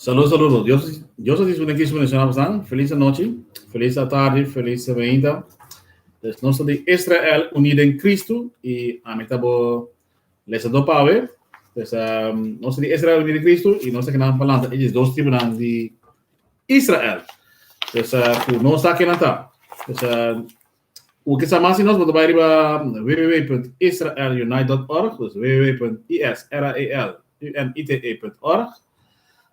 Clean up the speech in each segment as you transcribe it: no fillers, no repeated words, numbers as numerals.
Saludos, saludos. Dios, Dios te bendiga, bendicionamos. Feliz noche, feliz tarde, feliz venida. Dus nos di Israel unido en Cristo y a mi tabo lesador pave. Dus um, nos di Israel unido en Cristo y nos que falando ellos dos tribus di Israel. Dus uh, nos sa que nata. Dus uh, o que sa mais nós vamos vai riba www.israelunite.org, dus www.israelunite.org.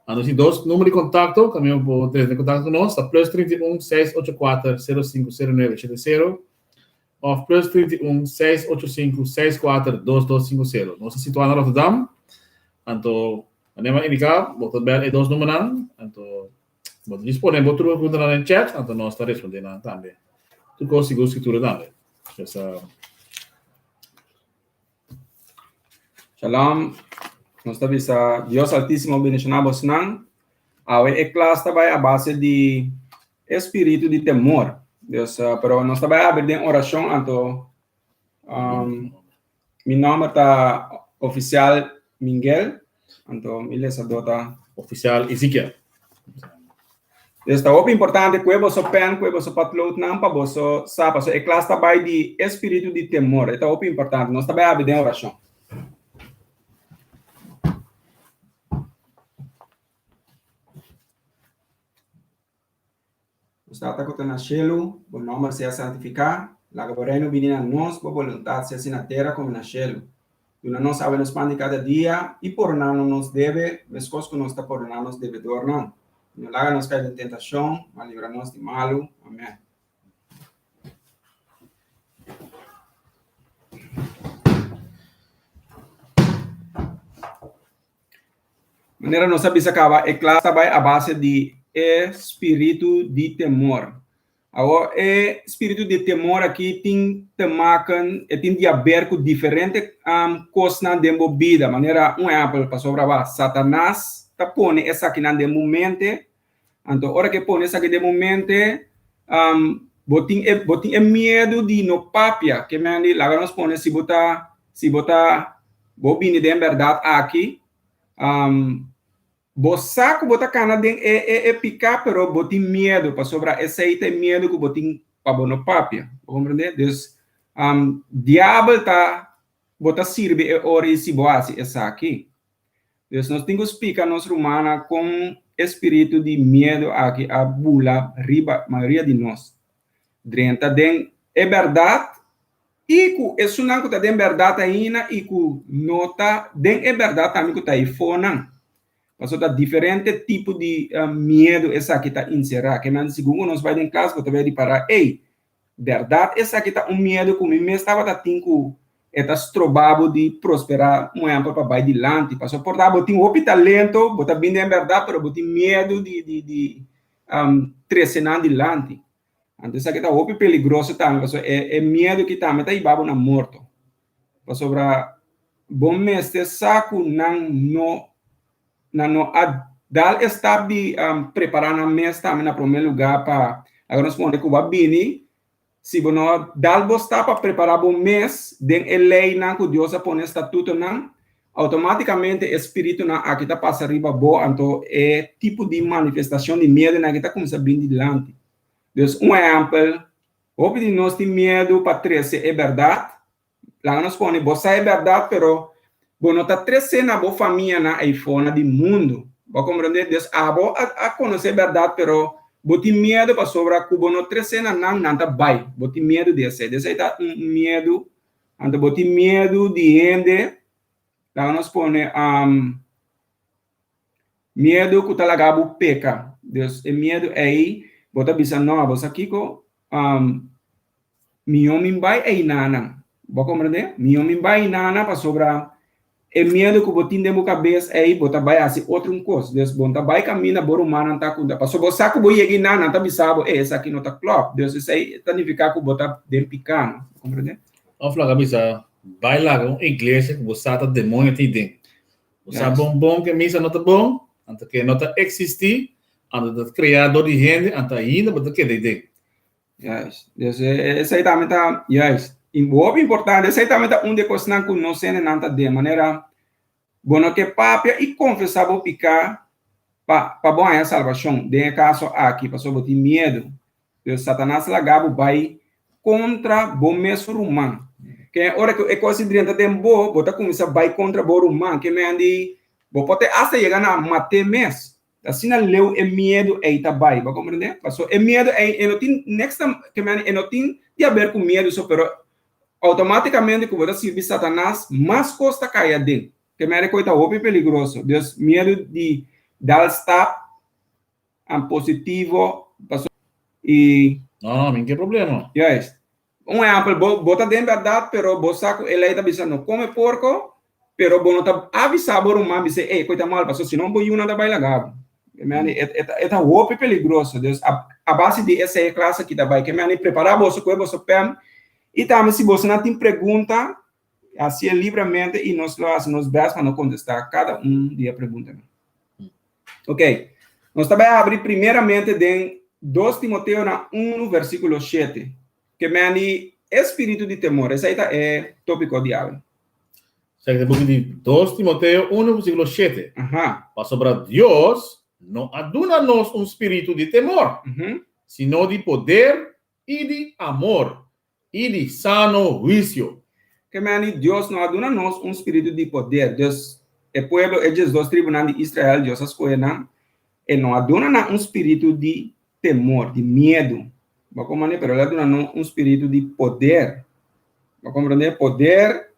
Anto si dos number di kontakto, tambe por drenta kontakto ku nos, ta plus 31 684 0509 70 òf plus 31 685 64 2250. Nos ta situá na Rotterdam, anto manera mi a indiká, bo ta bèl e dos numbernan, anto bo ta dispone bo tur preguntanan den chat, anto nos ta respondé nan tambe. Tur kos segun Skritura tambe. Pues, Shalom. Nos ta bisa Dios Altísimo bendiciona bosnan. Awe e klas ta bai a base di espíritu di temor. Dios, uh, pero nos ta bai abrir den oracion anto um, mi nomber ta oficial Miguel, anto mi lesador ta oficial Ezekiel. Dus ta hopi importante kue boso pen, kue boso patloodnan pa boso sa, paso e klas ta bai di espiritu di temor. E ta hopi importante. Nos ta bai abi den orashon. Nos Tata ku ta na shelu, bo nòmber sea santifiká, laga bo Reino bini na nos, bo boluntat sea hasi na tera komo na shelu. Duna nos awe nos pan di kada dia, i pordoná nos nos debe, meskos ku nos ta pordoná nos debedornan. I no laga nos kai den tentashon, ma libra nos di malu. Amèn. Manera nos a bisa kaba, e klas ta bai a base di e spiritu di temor. Awor, e spiritu di temor aki tin te maken, e tin di haber ku diferente kosnan den bo bida. Manera un ehèmpel, pasobra ba Satanas ta pone esakinan den bo mente, anto ora ku e pone esaki den bo mente, bo tin e bo tin e miedu di no papia. Ke men di laga nos pone si bo ta si bo ta bo bini den bèrdat aki, Bo sa ku bo ta kana den e e e piká, pero bo tin miedu, pasobra esei ta e miedu ku bo tin pa bo no papia. Bo komprendé? Dus, diabel ta bo ta sirbi e ora i si bo hasi esaki. Dus nos tin ku splika nos rumannan kon e spiritu di miedu aki a bula riba mayoria di nos. Drenta den e bèrdat I ku esunnan ku ta den bèrdat ainda i ku no ta den e bèrdat tambe ku ta ei fonan. Pasobra ta diferente tipo di miedu esaki ta inserá. Ke nan segun ku nos bai den klas bo ta bai ripará, ey, bèrdat esaki ta un miedu ku mi mes tabata tin ku e ta stroba bo di prosperá, un ehèmpel pa bai dilanti. Pasobra por ta bo tin hopi talento, bo ta bin den bèrdat pero bo tin miedu di di di trese nan dilanti. Anto esaki ta hopi peligroso tambe pasobra e e miedu aki tambe ta hiba bo na morto. Pasobra bo mester sa ku nan no nan no a dal e stap di prepará nan mes tambe na promé lugá pa laga nos pone ku bo a bini si bo no a dal bo stap pa prepará bo mes den e leinan ku Dios a pone statutonan outomátikamente e spiritunan aki ta pasa riba bo anto e tipo di manifestashon di miedunan aki ta kuminsá bini dilanti. Dus un ehèmpel, hopi di nos tin miedu pa trese e bèrdat. Laga nos pone, bo sa e bèrdat, pero bo no ta tres'é na bo famianan eifona di mundu. Bo a komprendé? Dus abo a konosé e bèrdat, pero bo tin miedu pasobra ku bo no tres'é na nan, nan ta bai. Bo tin miedu di esei. Dus ei ta un miedu. Anto bo tin miedu di hende, laga nos pone, Miedu ku ta laga bo peka. Dus e miedu ei, bo ta bisa no, bo sa kiko? Mihó mi bai einanan. Bo a komprendé? Mihó mi bai einanan pasobra e miedu ku bo tin den bo kabes ei, bo ta bai hasi otro un kos. Dus bo no ta bai kaminda bo rumannan ta kunta. Pasobra bo sa ku bo yega einan, nan ta bisa bo, e esaki no ta klòp. Dus esei ta nifiká ku bo ta den piká, no? Bo a komprendé? Òf laga bisa, bai laga un iglesia ku bo sa ta demoño tin den. Bo sa bon bon ke misa no ta bon, anto ke no ta eksistí, anto ta kreá dor di hende, anto ainda bo ta keda ei den. Juist. Dus esei tambe ta, juist, hopi importante, esei tambe ta un di e kosnan ku nos hendenan ta den, manera bo no ke papia i konfesá bo piká pa pa bo haña salbashon, den e kaso aki pasobra bo tin miedu. Dus Satanas laga bo bai kontra bo mes ruman. Ke ora ku e kos drenta den bo, bo ta kuminsá bai kontra bo ruman. Ke men di bo por te asta yega na mat'é mes. Asina leu e miedu ei ta bai. Bo a komprendé? Paso e miedu ei e no tin niks ta ke men e no tin di haber ku miedu so, pero outomátikamente ku bo ta sirbi Satanas mas kos ta kai aden. Ke men e kos ta hopi peligroso. Dus miedu di dal stap Am positivo paso i. No, no, mi ke problema. Juist. Un ehempel, bo, bo ta den berdad, pero bo sa ku e lei ta bisa no kome porko, pero bo no ta avisa bo ruman bisa, ey, koe ta mal, paso si no bo yunan ta bai laga bo. Ke meni, e, e, e ta hopi peligroso. Dus a, a base di esei e klas aki ta bai. Ke meni, prepara boso, koe boso pen, i tambe si bosonan tin pregunta, hasié libremente i nos lo hasi nos best pa no kontestá kada un di e preguntanan. Ok, nos ta bai abri primeramente den 2 Timoteo na 1 versíkulo 7. Ke meni e spiritu di temor, esei ta e tópiko di awe. Esaki ta e buki di 2 Timoteo 1 versíkulo 7. Aha. Pasobra Dios no a duna nos un spiritu di temor, sino di poder i di amor i di sano huisio. Ke meni Dios no a duna nos un spiritu di poder. Dus, e pueblo, e diesdos tribunan di Israel, Dios a skohe nan, e no a duna nan un spiritu di temor, di miedu. Bo a komprendé? Pero el a duna nos un spiritu di poder. Bo a komprendé? Poder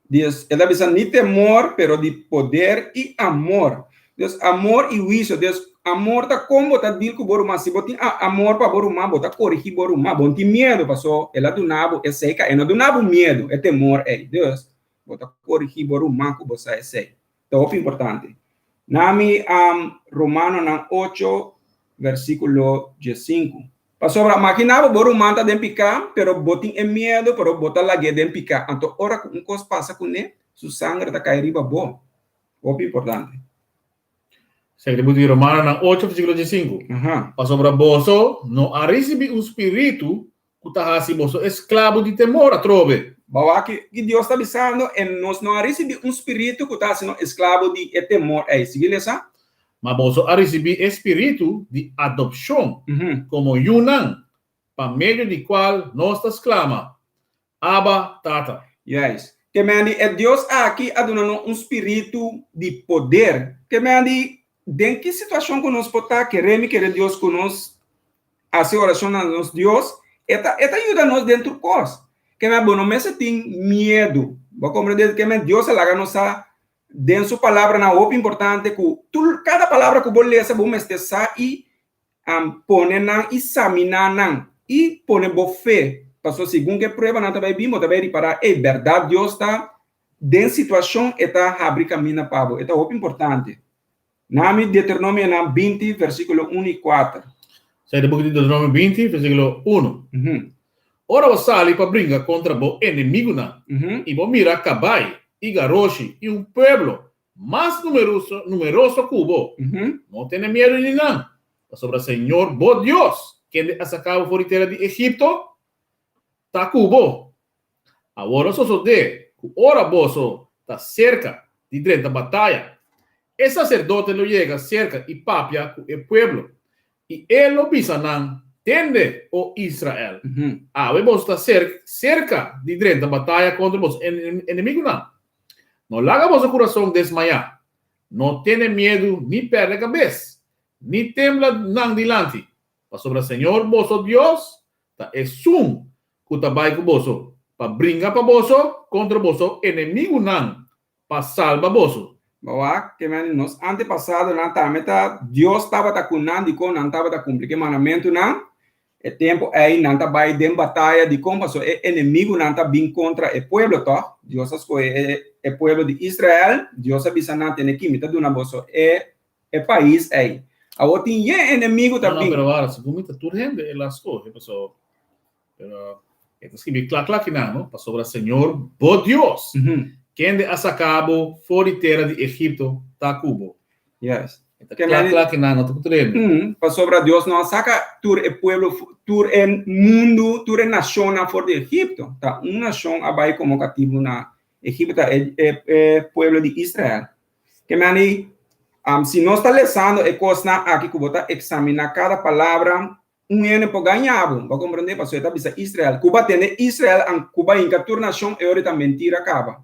Dios, el a bisa ni temor, pero di poder i amor. Dios, amor i huisio. Dios, amor ta kon bo ta deal ku bo ruman. Si bo tin amor pa bo ruman, bo ta korigí bo ruman. Bo no tin miedu, paso el a duna bo esei ka. E no duna bo miedu, e temor ei. Dios, bo ta korigí bo ruman ku bo sa esei. Ta hopi importante. Nami Romanonan ocho versíkulo diesinku. Pasobra makina bo bo ruman ta den piká, pero bo tin e miedu, pero bo ta lag'é den piká. Anto ora ku un kos pasa kuné, su sanger ta kai riba bo. Hopi importante. Esaki ta buki di Romanonan ocho versíkulo diesinku. Pasobra boso no a risibí un spiritu ku ta hasi boso esklabo di temor atrobe. Bo wak ki Dios ta bisando, E nos no a risibí un spiritu ku ta hasi nos esklabo di e temor ei. Sigui lesa. Ma boso a risibí e spiritu di adopshon komo yunan, pa medio di kual nos ta sklama, Abba, Tata. Juist. Ke men di e Dios aki a duna nos un spiritu di poder. Ke men di den ki situashon ku nos por ta, kere mi kere Dios ku nos hasi orashon na nos Dios, e ta e ta yuda nos den tur kos. Ke men bo no mester tin miedu. Bo a komprende? Ke men Dios a laga nos sa den su palabranan hopi importante ku tur kada palabra ku bo lesa bo mester sa i pone nan i saminá nan i pone bo fe. Pasobra segun ku e pruebanan ta bai bin bo ta bai ripará, ey, bèrdat Dios ta den situashon e ta habri kaminda pa bo. E ta hopi importante. Nami Deuteronomionan 20, versíkulo 1 i 4. Esei ta buki di Deuteronomio 20, versíkulo 1. Ora bo sali pa bringa kontra bo enemigunan i bo mira kabai i garoshi i un pueblo mas numeroso ku bo, no tene miedu di nan, pasobra Señor bo Dios, kende a saka bo for di tera di Egipto, ta ku bo. Awor a sosodé ku ora boso ta serka di drenta bataya, e saserdote lo yega serka i papia ku e pueblo, i e lo bisa nan, Tende, o Israel, awe boso ta serka di drenta bataya kontra boso enemigunan. No laga boso kurason desmayá, no tene miedu ni pèrdè kabes, ni tembla nan dilanti, pasobra señor boso Dios ta esun ku ta bai ku boso pa bringa pa boso kontra boso enemigunan pa salba boso. Bo wak ke men nos antepasadonan tambe ta Dios tabata ku nan dikon nan tabata kumpli ku e mandamentunan e tempu ei nan ta bai den bataya dikon pasobra e enemigunan ta bin kontra e pueblo tòg Dios a skohe e e pueblo di Israel Dios a bisa nan tene ki mi ta duna boso e e pais ei. Awor tin yen enemigu ta bin. No, no, pero wara, segun mi ta tur hende el a skohe, paso, pero e ta skibi kla kla kinan, no? Pasobra Señor bo Dios, kende a saka bo for di tera di Egipto, ta ku bo. Yes. E ta kla kla kinan, no ta ku tur hende. Pasobra Dios no a saka tur e pueblo, tur e mundu, tur e nashonnan for di Egipto. Ta un nashon a bai komo katibu na Egipto, ta e e pueblo di Israel. Ke meni, si nos ta lesando e kosnan aki ku bo ta eksaminá kada palabra, un hende por gaña bo. Bo a komprendé? Pasobra e ta bisa Israel. Ku bo a tende Israel an ku bo a hinka tur nashon, e ora ta mentira kaba.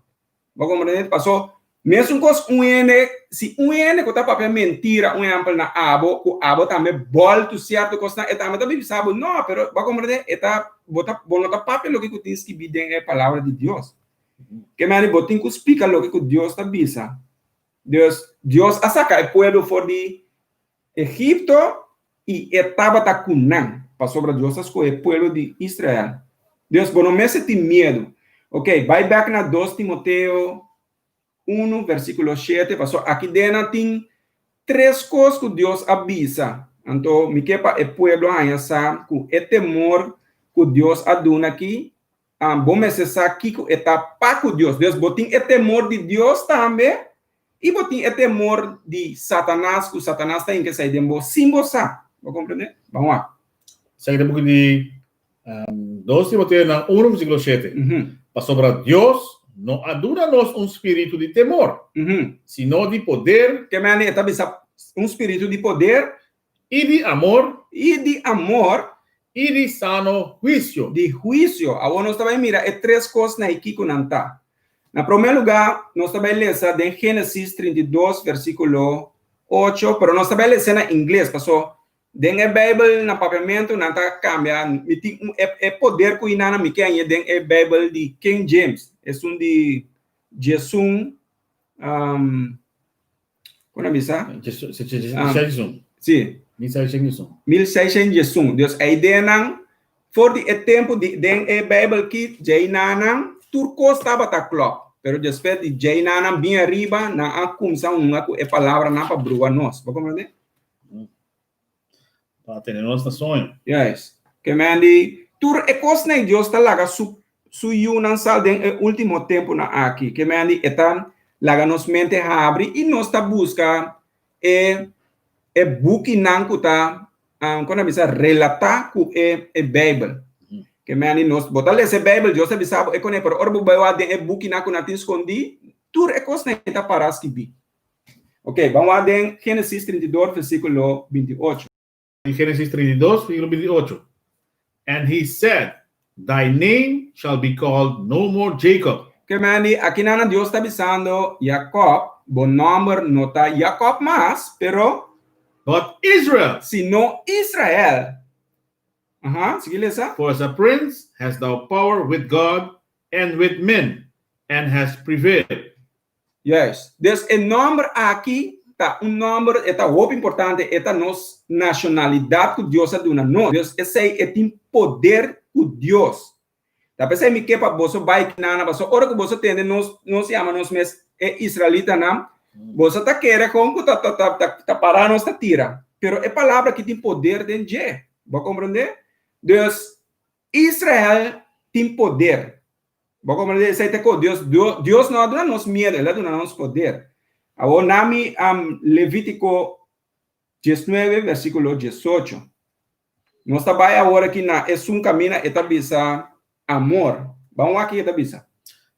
Bo a komprendé? Paso, mesun kos un hende, si un hende ku ta papia mentira, un ehèmpel na abo, ku abo tambe bòltu sierto kosnan, e tambe ta bisa bo, no, pero bo a komprendé? E ta, bo ta, bo no ta papia loke ku tin skibí den e palabra di Dios. Ke meni bo tin ku splika loke ku Dios ta bisa. Dios, Dios a saka e pueblo for di Egipto i e tabata ku nan, pasobra Dios a skohe e pueblo di Israel. Dios, bo no mester tin miedu. Ok, bai bèk na 2 Timoteo 1, versíkulo 7, pasobra aki den nan tin tres kos ku Dios a bisa. Anto mi ke pa e pueblo haña sa ku e temor ku Dios a duna aki Bo mester sa kiko e ta pa ku Dios. Dus bo tin e temor di Dios tambe i bo tin e temor di Satanas ku Satanas ta hinka esei den bo sin bo sa. Bo komprendé? Ban wak. Esaki ta buki di 2 Timoteo nan 1 versíkulo 7. Pasobra Dios no a duna nos un spiritu di temor, sino di poder. Ke mende e ta bisa un spiritu di poder? I di amor. I di amor. I di sano huisio. Di huisio. Awor nos ta bai mira e tres kosnan ei kiko nan ta. Na promé lugá, nos ta bai lesa den Génesis 32 versíkulo 8, pero nos ta bai lesa na ingles, paso Den e Bijbel na papiamento nan ta cambia, mi tin un e, e poder cu inana mi ke haña den e Bijbel di King James, esun di Jesun, um, con a bisa? Um, si. 1601. 1601. Dus e ideanan for di e tempo di den e Bijbel ki djeinanan tur cos tabata klop. Pero despues di djeinanan bin ariba nan a cumsa hunga cu e palabranan pa brua nos. Bo comprende? Pa tene nos na soño. Juist. Ke men di, tur e kosnan ei Dios ta laga su su yunan sa den e último tempunan aki. Ke men di, e ta laga nos mente habri i nos ta buska e e bukinan ku ta, kon a bisa, relatá ku e e Beibel. Ke men di, nos, bo ta lesa e Beibel, Dios ta bisa bo e kuné, pero ora bo bai wak den e bukinan ku nan tin skondí, tur e kosnan ei ta pará skibí. Ok, ban wak den Génesis 32 versíkulo 28. Génesis 32, versíkulo 28. And he said, Thy name shall be called no more Jacob. Ke men di, akinan Dios ta bisando Jakòb, bo nòmber no ta Jakòb mas, pero. But Israel. Sino Israel. Aha, sigui lesa. For as a prince hast thou power with God and with men, and hast prevailed. Juist. Dus e nòmber aki ta un nòmber, e ta hopi importante, e ta nos nashonalidat ku Dios a duna nos. Dus esei e tin poder ku Dios. Ta p'esei mi ke pa boso bai kinana, pasobra ora ku boso tende nos nos yama nos mes e israelitanan, boso ta kere kon ku ta ta ta ta para nos ta tira. Pero e palabra aki tin poder den dje. Bo a komprendé? Dus Israel tin poder. Bo comprende? Esei ta ko Dios, Dios no a duna nos miedo, El a duna nos poder. Awor nami um, Levítico 19, versículo 18. Nos ta bai awor aki na esun camina e ta bisa amor. Ban wak ki e ta bisa.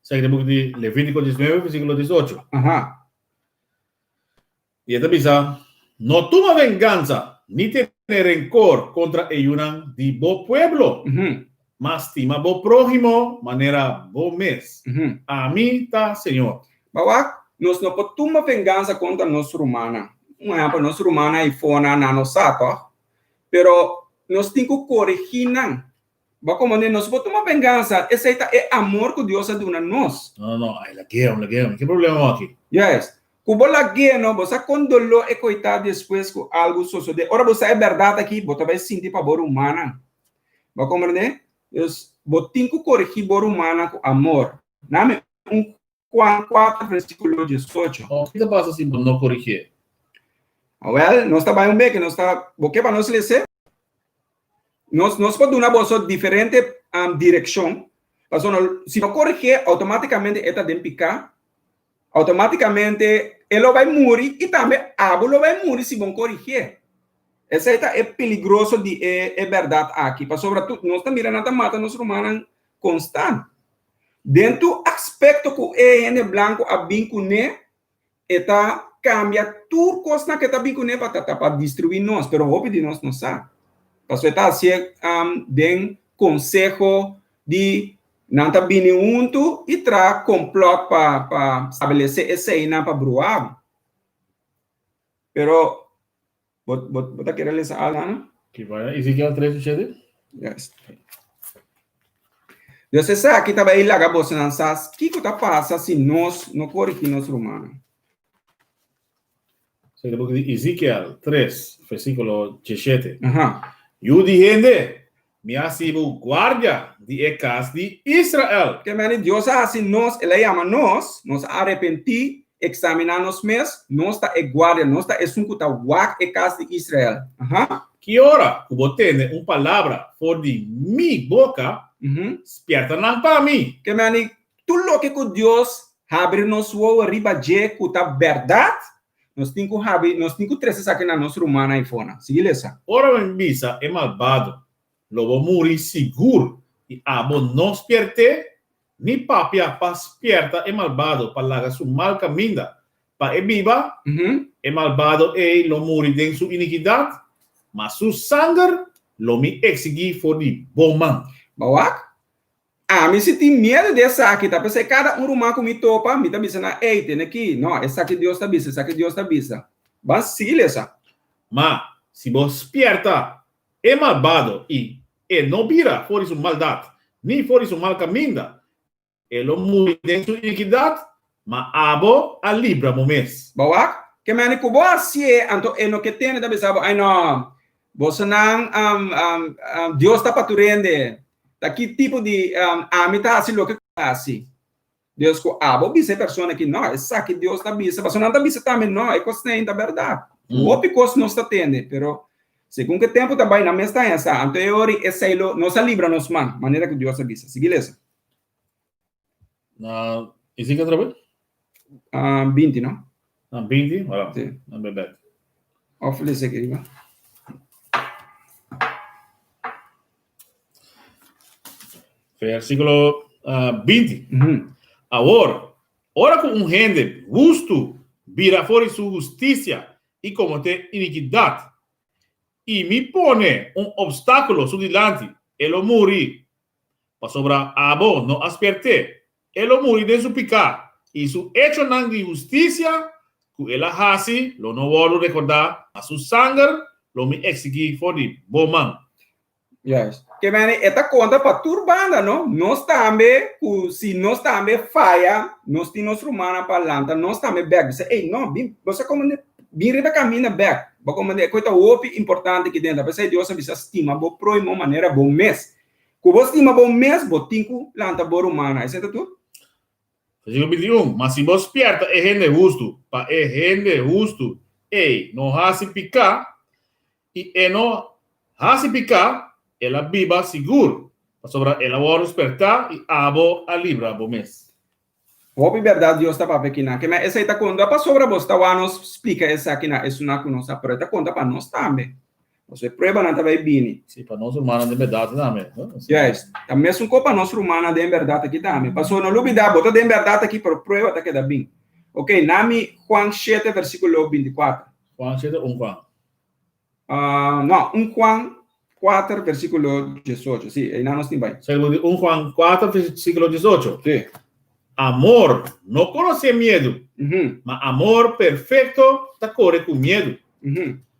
Esaki ta buki di Levítico 19, versículo 18. Aha. I e ta bisa, No tuma vengansa ni tene renkor kontra e yunan di bo pueblo, ma stima bo próhimo manera bo mes. Ami ta señor. Bawak, nos no por tuma vengansa kontra nos rumannan. Un ehèmpel, nos rumannan ei-fona nan no sa, tòg? Pero nos tin ku korigí nan. Bo a komand'é, nos por tuma vengansa, esei ta e amor ku Dios a duna nos. No, no, no, ai lag'é, un lag'é, ki problema bo aki? Juist. Ku bo lag'é no, bo sa kon doló e koitá despues ku algu sosodé. Ora bo sa e bèrdat aki, bo ta bai sinti pa bo rumannan. Bo a komprendé? Dus, bo tin ku korigí bo rumannan ku amor. Nami un Juan 4 versíkulo 18. O ki ta pasa si bo no korigié? Awel, nos ta bai un beke, nos ta, bo ke pa nos lese? Nos, nos por duna boso diferente um, direkshon, pasobra si no korigié, outomátikamente e ta den piká, outomátikamente e lo bai muri i tambe abo lo bai muri si bo no korigié. Esei ta e peligroso di e, e bèrdat aki, pasobra tu, nos ta mira nan ta mata nos rumannan konstant. Den tur aspekto ku e hende blanku a bin kuné, e ta kambia tur kosnan ku e ta bin kuné pa ta pa destruí nos, pero hopi di nos no sa. Pasobra e ta hasié den konseho di nan ta bini huntu i traha komplòt pa pa stablesé eseinan pa bruha bo. Pero Bo, bo, bo ta kere lesa algo, Ana? Ki vaya Ezekiel 3 7? Yes. Dios esaki ta bai laga bosonan sa kiko ta pasa si nos no korigí nos rumannan. Esaki ta buki di Ezekiel 3, versíkulo 17. Aha. Yu di hende, mi a hasi bo guardia di e kas di Israel. Ke meni Dios a hasi nos, el a yama nos, nos a arepentí, eksaminá nos mes, nos ta e guardia, nos ta esun ku ta wak e kas di Israel. Aha. Ki ora ku bo tende un palabra for di mi boka, spièrta nan pa mi. Ke meni tur loke ku Dios habri nos wowo riba dje ku ta bèrdat, Nos tin ku habi, nos tin ku trese esaki na nos rumannan eifonan. Sigui lesa. Ora mi bisa e malbado, Lo bo muri sigur, i abo no spiert'é, ni papia pa spierta e malbado pa laga su mal kaminda pa e biba, e malbado ei lo muri den su inikidat, ma su sanger lo mi eksigí for di bo man. Bo wak? Ami si tin miedu di esaki, ta p'esei kada un ruman ku mi topa, mi ta bisa nan, Ey, tene aki, no, esaki Dios ta bisa, esaki Dios ta bisa. Ban sigui lesa. Ma, Si bo spierta e malbado i e no bira for di su maldat ni for di su mal kaminda, e lo muri den su inikidat, ma abo a libra bo mes. Bo wak? Ke mende ku bo hasié, anto e no ke tende ta bisa bo, Ai no, bosonan, Dios ta pa tur hende. Ta ki tipo di ami ta hasi loke ku ta hasi? Dios ku abo bisa e persona ki no, esaki Dios ta bisa, pasobra nan ta bisa tambe no, e kosnan ta bèrdat. Hopi kos nos ta tende, pero segun ku e tempu ta bai nan mes ta haña sa, anto e ora esei lo nos a libra nos man, manera ku Dios a bisa. Sigui lesa. Na Ezekiel otra vez? 20, no? Na 20, voilà. Sí. Na bebek. Of lesa aki riba. Versíkulo 20. Awor, ora ku un hende hustu bira for di su hustisia i kometé inikidat, i mi pone un opstákulo su dilanti, e lo muri, pasobra abo no a spiert'é. E lo muri den su piká, i su echonan di hustisia ku el a hasi lo no wòrdu rekordá, ma su sanger lo mi eksigí for di bo man. Juist. Ke mene e ta konta pa tur banda, no? Nos tambe, ku si nos tambe faya, nos tin nos rumannan pa lanta nos tambe bèk. Bisa, ey, no, bin, bo sa komo bin riba kaminda bèk. Bo komo e kos ta hopi importante aki dentro. P'esei Dios a bisa stima bo próhimo manera bo mes. Ku bo stima bo mes, bo tin ku lanta bo rumannan. Esei ta tur. Versíkulo 21, Ma si bo spièrta e hende hustu, pa e hende hustu ei no hasi piká, i e no hasi piká, el a biba sigur, pasobra el a wòrdu spertá i abo a libra bo mes. Hopi bèrdat Dios ta papia kinan. Ke men esei ta konta pasobra bo sta wak nos splika esaki na esunnan ku nos sa, pero e ta konta pa nos tambe. Pasobra e pruebanan ta bai bini. Sí, pa nos rumannan den bèrdat tambe. Juist. Ta mesun ko pa nos rumannan den bèrdat aki tambe. Pasobra no lubidá, bo ta den bèrdat aki, pero prueba ta keda bin. Oke, nami Juan shete versíkulo 24. Juan shete un Juan. No, un Juan 4 versíkulo 18. Sí, einan nos tin bai. Segu di un Juan 4 versíkulo 18. Sí. Amor no konosé miedu, ma amor perfekto ta kore ku miedu.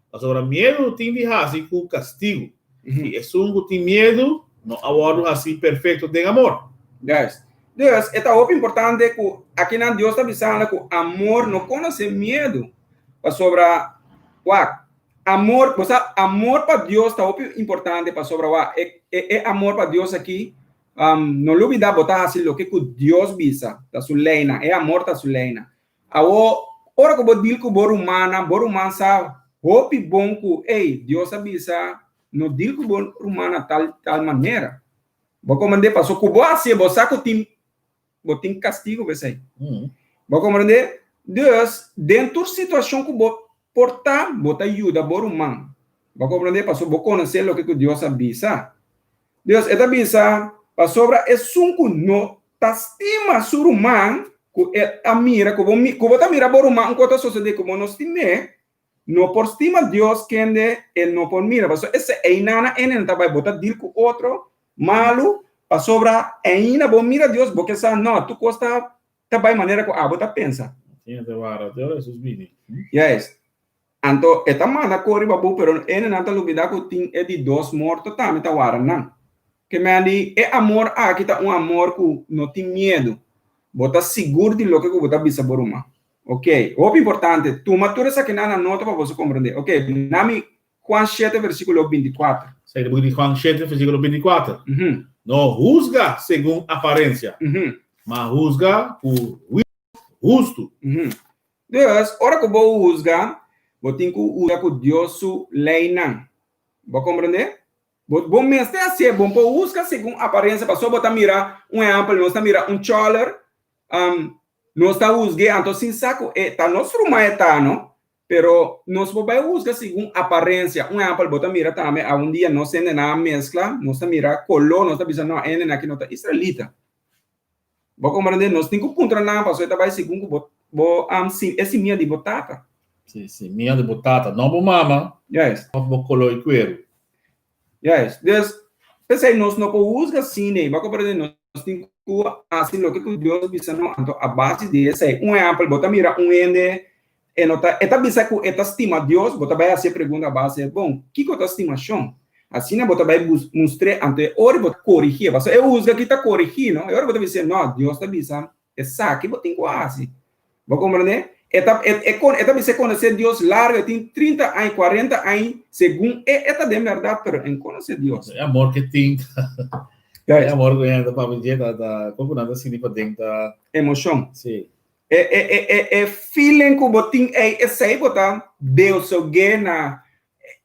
Pasobra miedu tin di hasi ku kastigu, i esun ku tin miedu no a wòrdu hasí perfekto den amor. Juist. Dus, e ta hopi importante ku akinan Dios ta bisando ku amor no konosé miedu. Pasobra, wak, amor, bo sa, amor pa Dios ta hopi importante pasobra, wak, e, e, e amor pa Dios aki, um, no lubida bo ta hasi loke ku Dios bisa, ta su leinan, e amor ta su leinan. Awo, ora ku bo deal ku bo rumannan, bo ruman sa hopi bon ku, ey, Dios a bisa, no deal ku bo rumannan tal, tal manera. Bo komprende? Paso ku bo hasié, bo sa ku tin bo tin kastigu pa esei. Bo komprendé? Dus, den tur situashon ku bo por ta, bo ta yuda bo ruman. Bo komprendé? Pasobra bo konosé loke ku Dios a bisa. Dus, e ta bisa, pasobra esun ku no ta stima su ruman, ku e ta mira, ku bo ku bo ta mira bo ruman un kos ta sosodé ku bo no stim'é, no por stima Dios kende e no por mira. Pasobra esei einan a ene nan ta bai, bo ta dil ku otro Malu, pasobra ainda bo mira Dios, bo ke sa, no, tur kos ta ta bai manera ku abo ta pensa. Siña te wara te ora Hesus bini. Juist. Anto e ta manda kor riba bo, pero enenan ta lubida ku tin e di dos morto tambe ta wara nan. Ke men di, e amor aki ta un amor ku no tin miedu. Bo ta sigur di loke ku bo ta bisa bo ruman. Oke, hopi importante, tuma tur esakinan na nota pa boso komprende. Oke, nami Juan shete versíkulo 24. Esaki ta buki di Juan shete versíkulo 24. No husga segun aparensia, ma husga ku huisio hustu. Dus, ora ku bo husga, bo tin ku husga ku Dios su leinan. Bo komprendé? Bo, bo mester hasié, bo por husga segun aparensia, pasobra bo ta mira, un ehèmpel, nos ta mira un chòler, nos ta husg'é, anto sin sa ku e ta nos ruman e ta, no? Pero nos por bai husga segun aparensia. Un ehèmpel, bo ta mira tambe awendia nos hendenan a meskla, nos ta mira koló, nos ta bisa no, e hendenan aki no ta israelita. Bo komprendé? Nos tin ku puntra nan pasobra e ta bai segun ku bo bo e simia di bo tata. Si, simia di bo tata, no bo mama. Juist. Òf bo koló i kueru. Juist. Dus, p'esei nos no por husga asina, bo a komprendé? Nos tin ku hasi loke ku Dios bisa nos, anto a base di esei. Un ehèmpel, bo ta mira un hende. E no ta, e ta bisa ku e ta stima Dios, bo ta bai hasi e pregunta a base, bon, kiko ta stimashon? Asina bo ta bai bus mustr'é, anto e ora bo ta korigié. Pasobra e husga aki ta korigí, no? E ora bo ta bis'é, no, Dios ta bisa, esaki bo tin ku hasi. Bo komprendé? E ta, e, e kon, e ta bisa e konosé Dios largu, e tin trinta aña, kuarenta aña, segun e, e ta den bèrdat, pero e no konosé Dios. E amor ku e tin ta, e amor ku e ta papia dje ta, ta, kon ku nan ta sinti paden ta. Emoshon. Sí. E, e, e, e, e feeling ku bo tin ei, esei bo ta deosog'é na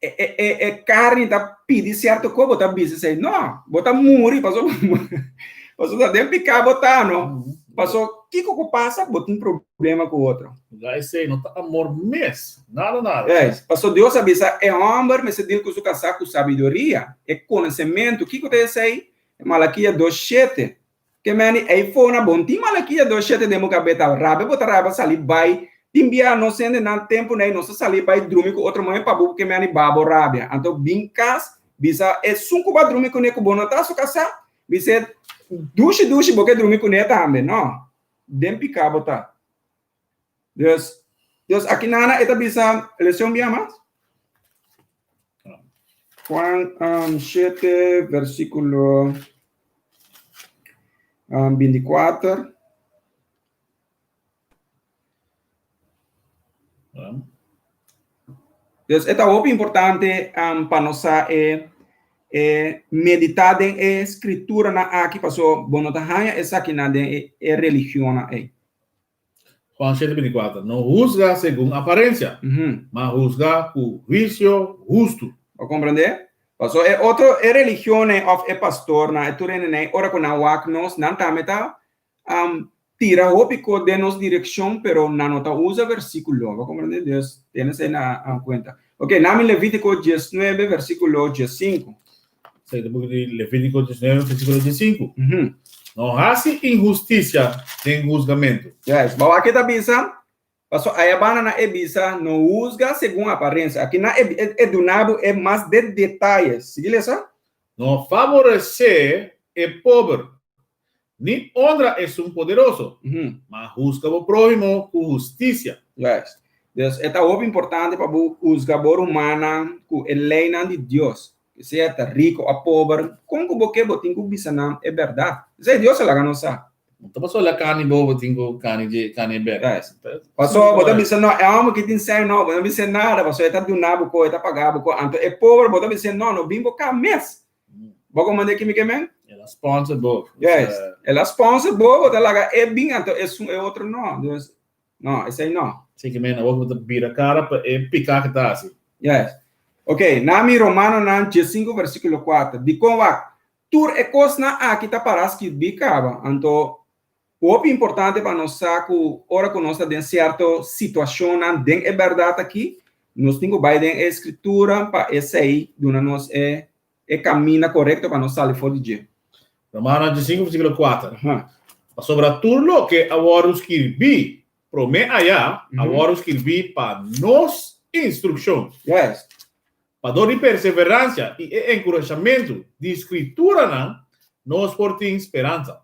e, e, e, e karni ta pidi sierto kos, bo ta bisa esei, no, bo ta muri, paso, paso ta den piká bo ta, no? Paso kiko ku pasa, bo tin problema ku otro. Ya esei no ta amor mes, nada nada. Yes, paso Dios a bisa e hòmber mester dil ku su kasá ku sabiduria, e konosementu, kiko ta esei? Malakia dos shete. Ke meni ei fo na bon tin Malakia dos shete den bo kabeta rabia bo ta rabia sali bai tin bia nos hende nan tempu nei nos ta sali bai drumi ku otro muhe pa bo ke meni ba bo rabia anto bin kas bisa esun ku bo a drumi kune ku bo no ta su kasa bis'e dushi dushi bo ke drumi kune tambe no den pika bo ta dus dus aki nana e ta bisa lesion bia mas Juan um, 7 versículo um, 24. Um. Dus e ta hopi importante um, pa nos sa e, e medita den e scritura na aki paso bo no ta haña esaki na den e, e religion na ei. Juan 7, 24, No husga segun aparensia, ma husga ku huisio hustu. Bo komprendé? Paso e otro, e religionnan òf e pastornan, e tur hendenan, ora ku nan wak nos, nan tambe ta tira hopi kos den nos direkshon, pero nan no ta usa versíkulo. Bo komprendé? Dus, tene esei na kuenta. Oke, nami Levítiko diesnuebe, versíkulo diesinku. Esei ta buki di Levítiko 19, versíkulo 15. No hasi inhustisia den husgamentu. Yes, bo aki ta bisa, paso ayabana na e bisa, no husga segun aparensia. Aki na e, e, e duna bo e mas de detayes. Sigui lesa. No faboresé e pober, ni honra esun poderoso, ma husga bo próhimo ku hustisia. Juist. Dus e ta hopi importante pa bo husga bo rumannan ku e leinan di Dios. Sea ta rico o pober, kon ku bo ke bo tin ku bisa nan e bèrdat. Esei Dios a laga nos sa. No ta pasobra la kani bo, bo tin ku kani dje, kani e bèk. Juist. Pasobra bo ta bisa no, e hòmber ki tin sèn no, bo no bis'é nada, pasobra e ta duna bo ko, e ta paga bo ko. Anto e pober bo ta bis'é no, no bin bo ka mes. Bo komand'é kimi ke men? El a sponsor bo. Juist. El a sponsor bo, bo ta laga e bin, anto esun e otro no. Dus, no, esei no. Esei ke men, awor bo ta bira kara pa e piká ke ta hasi. Juist. Ok, nami Romanonan diesinku versíkulo kuater. Dikon wak? Tur e kosnan aki ta pará skirbí kaba. Anto, hopi importante pa nos sa ku ora ku nos ta den sierto situashonnan den e bèrdat aki, nos tin ku bai den e Skritura pa esei duna nos e e kaminda korekto pa nos sali for di dje. Romanonan diesinku versíkulo kuater, Pasobra tur loke a wòrdu skirbí promé ayá a wòrdu skirbí pa nos instrukshon. Yes. Pa dor di perseveransia i e enkurashamentu di Skrituranan, nos por tin speransa.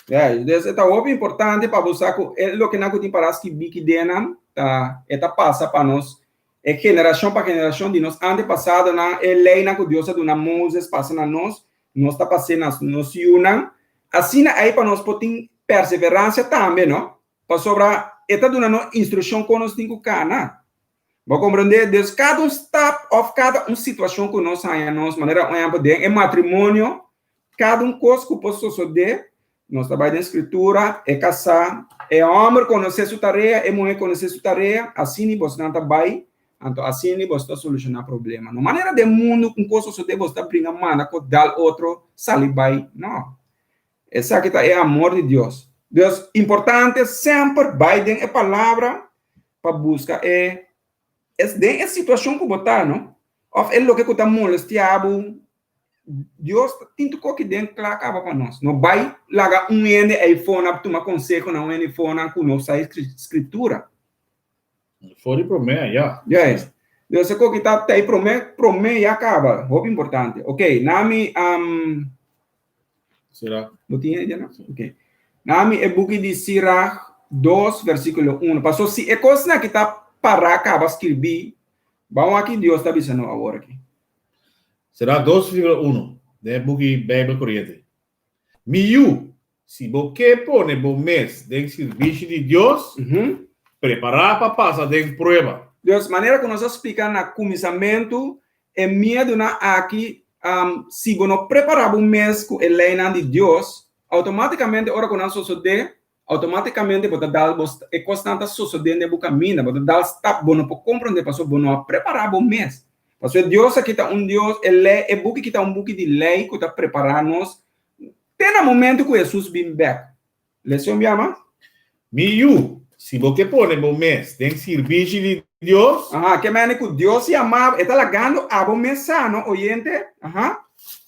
Yes, dus e ta hopi importante pa bo sa ku e lokenan ku tin para skibí ki den nan ta e ta pasa pa nos e generashon pa generashon di nos antepasadonan, e leinan ku Dios a duna Moses pasa na nos, nos ta pas'é na nos yunan. Asina ei pa nos por tin perseveransia tambe, no? Pasobra e ta duna nos instrukshon kon nos tin ku kana. Bo komprendé? Dus kada un stap òf kada un situashon ku nos haña nos, manera un ehèmpel den e matrimonio, kada un kos ku por sosodé, nos ta bai den Skritura, e kasá, e hòmber konosé su tarea, e muhé konosé su tarea, asina bosnan ta bai, anto asina bos ta solushoná problema. No manera den mundu un kos sosodé bos ta bringa manda ku dal otro sali bai, no. Esaki ta e amor di Dios. Dus importante semper bai den e palabra pa buska e es den e situacion ku bo ta, no? Of e loke ku ta molestia bo. Dios tin tur koki den kla kaba pa nos. No bai laga un hende ei fona tuma konseho na un hende fona ku no sa e skritura. For di promé, ya. Yes. Dios e koki ta tei promé, promé ya kaba. Hopi importante. Ok, nami um, Sirach. Bo tin idea no? Ok. Nami e buki di Sirach 2 versículo 1. Paso si e kosnan ki ta. pará kaba skirbí, ban wak ki Dios ta bisa nos awor aki. Sirach dos versíkulo unu den e buki Beibel Koriente. Mi yu, si bo ke pone bo mes den sirbishi di Dios, prepará pa pasa den prueba. Dios, manera ku nos a splika na kuminsamentu, e miedunan aki, si bo no prepará bo mes ku e leinan di Dios, outomátikamente ora ku nan sosodé, outomátikamente bo ta dal bo e kosnan ta sosodé den bo kaminda, bo ta dal stap, bo no por komprondé pasobra bo no a prepará bo mes. Pasobra e Dios aki ta un Dios, e lei, e buki aki ta un buki di lei ku ta prepará nos te na momento ku Hesus bin bèk. Lesa un bia mas. Mi yu, si bo ke pone bo mes den sirbishi di Dios. Aha, ke mene ku Dios yama bo, e ta lagando abo mes sa, no, oyente? Aha.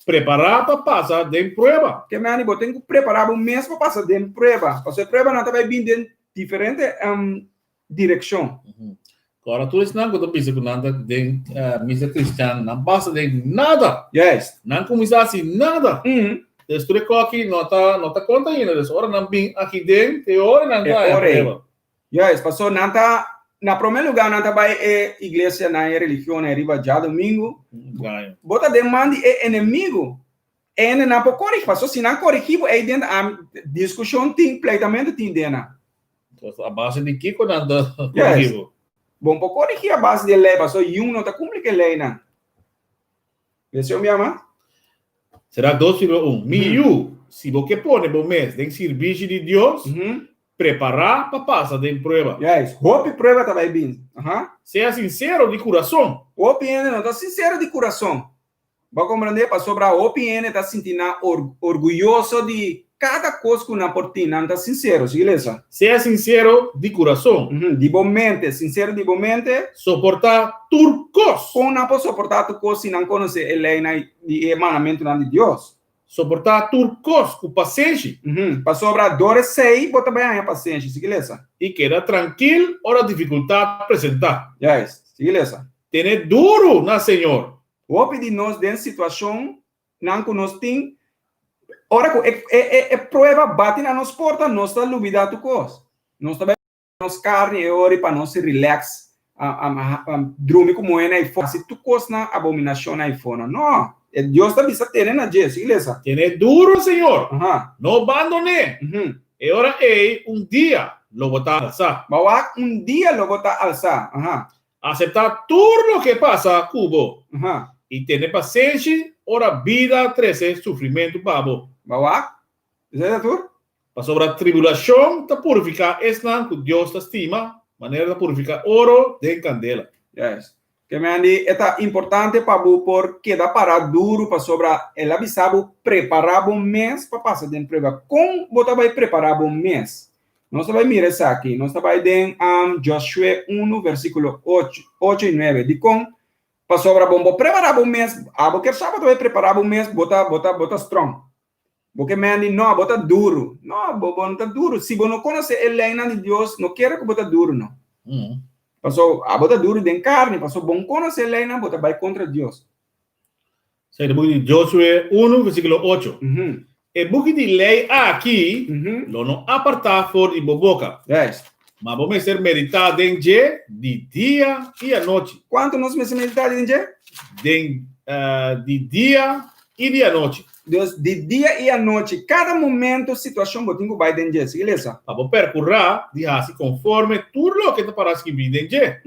Prepará pa pasa den prueba. Ke mene bo tin ku prepará bo mes pa pasa den prueba, pasobra e pruebanan ta bai bin den diferente direkshon. Ora tur esnan ku ta bisa ku nan ta den misa kristian, nan pasa den nada. Juist. Nan kuminsá hasi nada. Des tur e koki no ta no ta konta ainda. Des ora nan bin aki den, te ora nan ta haña prueba. Juist, paso nan ta, na promé lugá nan ta bai e iglesia nan e religion nan riba djadumingu. Bo ta den man di e enemigu. E hendenan por korigí, paso si nan korigí bo ei den a diskushon tin, pleitamentu tin den nan. Entonces, a base di kiko nan ta korigí bo? Bo no por korigí a base di e lei, paso yun no ta kumpli ku e leinan. Lesa un bia mas. Sirach dos virgula un, Mi yu, si bo ke pone bo mes den sirbishi di Dios, prepará pa pasa den prueba. Juist, hopi prueba ta bai bin. Aha. Sea sinsero di kurason. Hopi hende no ta sinsero di kurason. Bo a komprendé? Pasobra hopi hende ta sinti nan orguyoso di kada kos ku nan por tin. Nan ta sinsero. Sigui lesa. Sea sinsero di kurason. Di bo mente. Sinsero di bo mente. Soportá tur kos. Kon nan por soportá tur kos si nan konosé e leinan i e mandamentunan di Dios? Soportá tur kos ku pasenshi. Pasobra dor esei bo ta bai haña pasenshi. Sigui lesa. I keda trankil ora difikultat presentá. Juist. Sigui lesa. Tene duru na Señor. Hopi di nos den situacion nan cu nos tin, ora cu e e e prueba bati na nos porta, nos ta lubida tur cos. Nos ta bai nos carni e ora pa nos relax, drumi cu muhe na ifo, haci tur cosnan abominacion na ifo. No, e Dios ta bisa tene na dje, sigui lesa. Tene duro, Señor, no bandon'é. E ora ei un dia lo bo ta alsa. Bo wak un dia lo bo ta alsa. Aseptá tur loke pasa ku bo i tene pasenshi ora bida trese sufrimentu pa bo. Bo wak? Esei ta tur? Pasobra tribulashon ta purifiká esnan ku Dios ta stima, manera ta purifiká oro den kandela. Yes. Ke men di e ta importante pa bo por keda pará duru pasobra el a bisa bo prepará bo mes pa pasa den prueba. Kon bo ta bai prepará bo mes? Nos ta bai mira esaki. Nos ta bai den Josué unu versíkulo ocho, ocho i nuebe. Dikon? Pasobra bo bo prepará bo mes, abo kier sa bo ta bai prepará bo mes, bo ta bo ta bo ta strong. Bo ke men di no, bo ta duru. No, bo bo no ta duru. Si bo no konosé e leinan di Dios, no kere ku bo ta duru no. Paso abo ta duru den karni, paso bo no konosé e leinan, bo ta bai kontra Dios. Esei ta buki di Josué unu, versíkulo ocho. E buki di lei aki lo no apartá for di bo boka, ma bo mester meditá den dje di dia i anochi. Kuantu nos mester meditá den dje? Den di dia i di anochi. Dus, di dia i anochi, kada momento, situashon bo tin ku bai den dje. Sigui lesa. Pa bo perkurá di hasi konforme tur loke ta pará skibí den dje.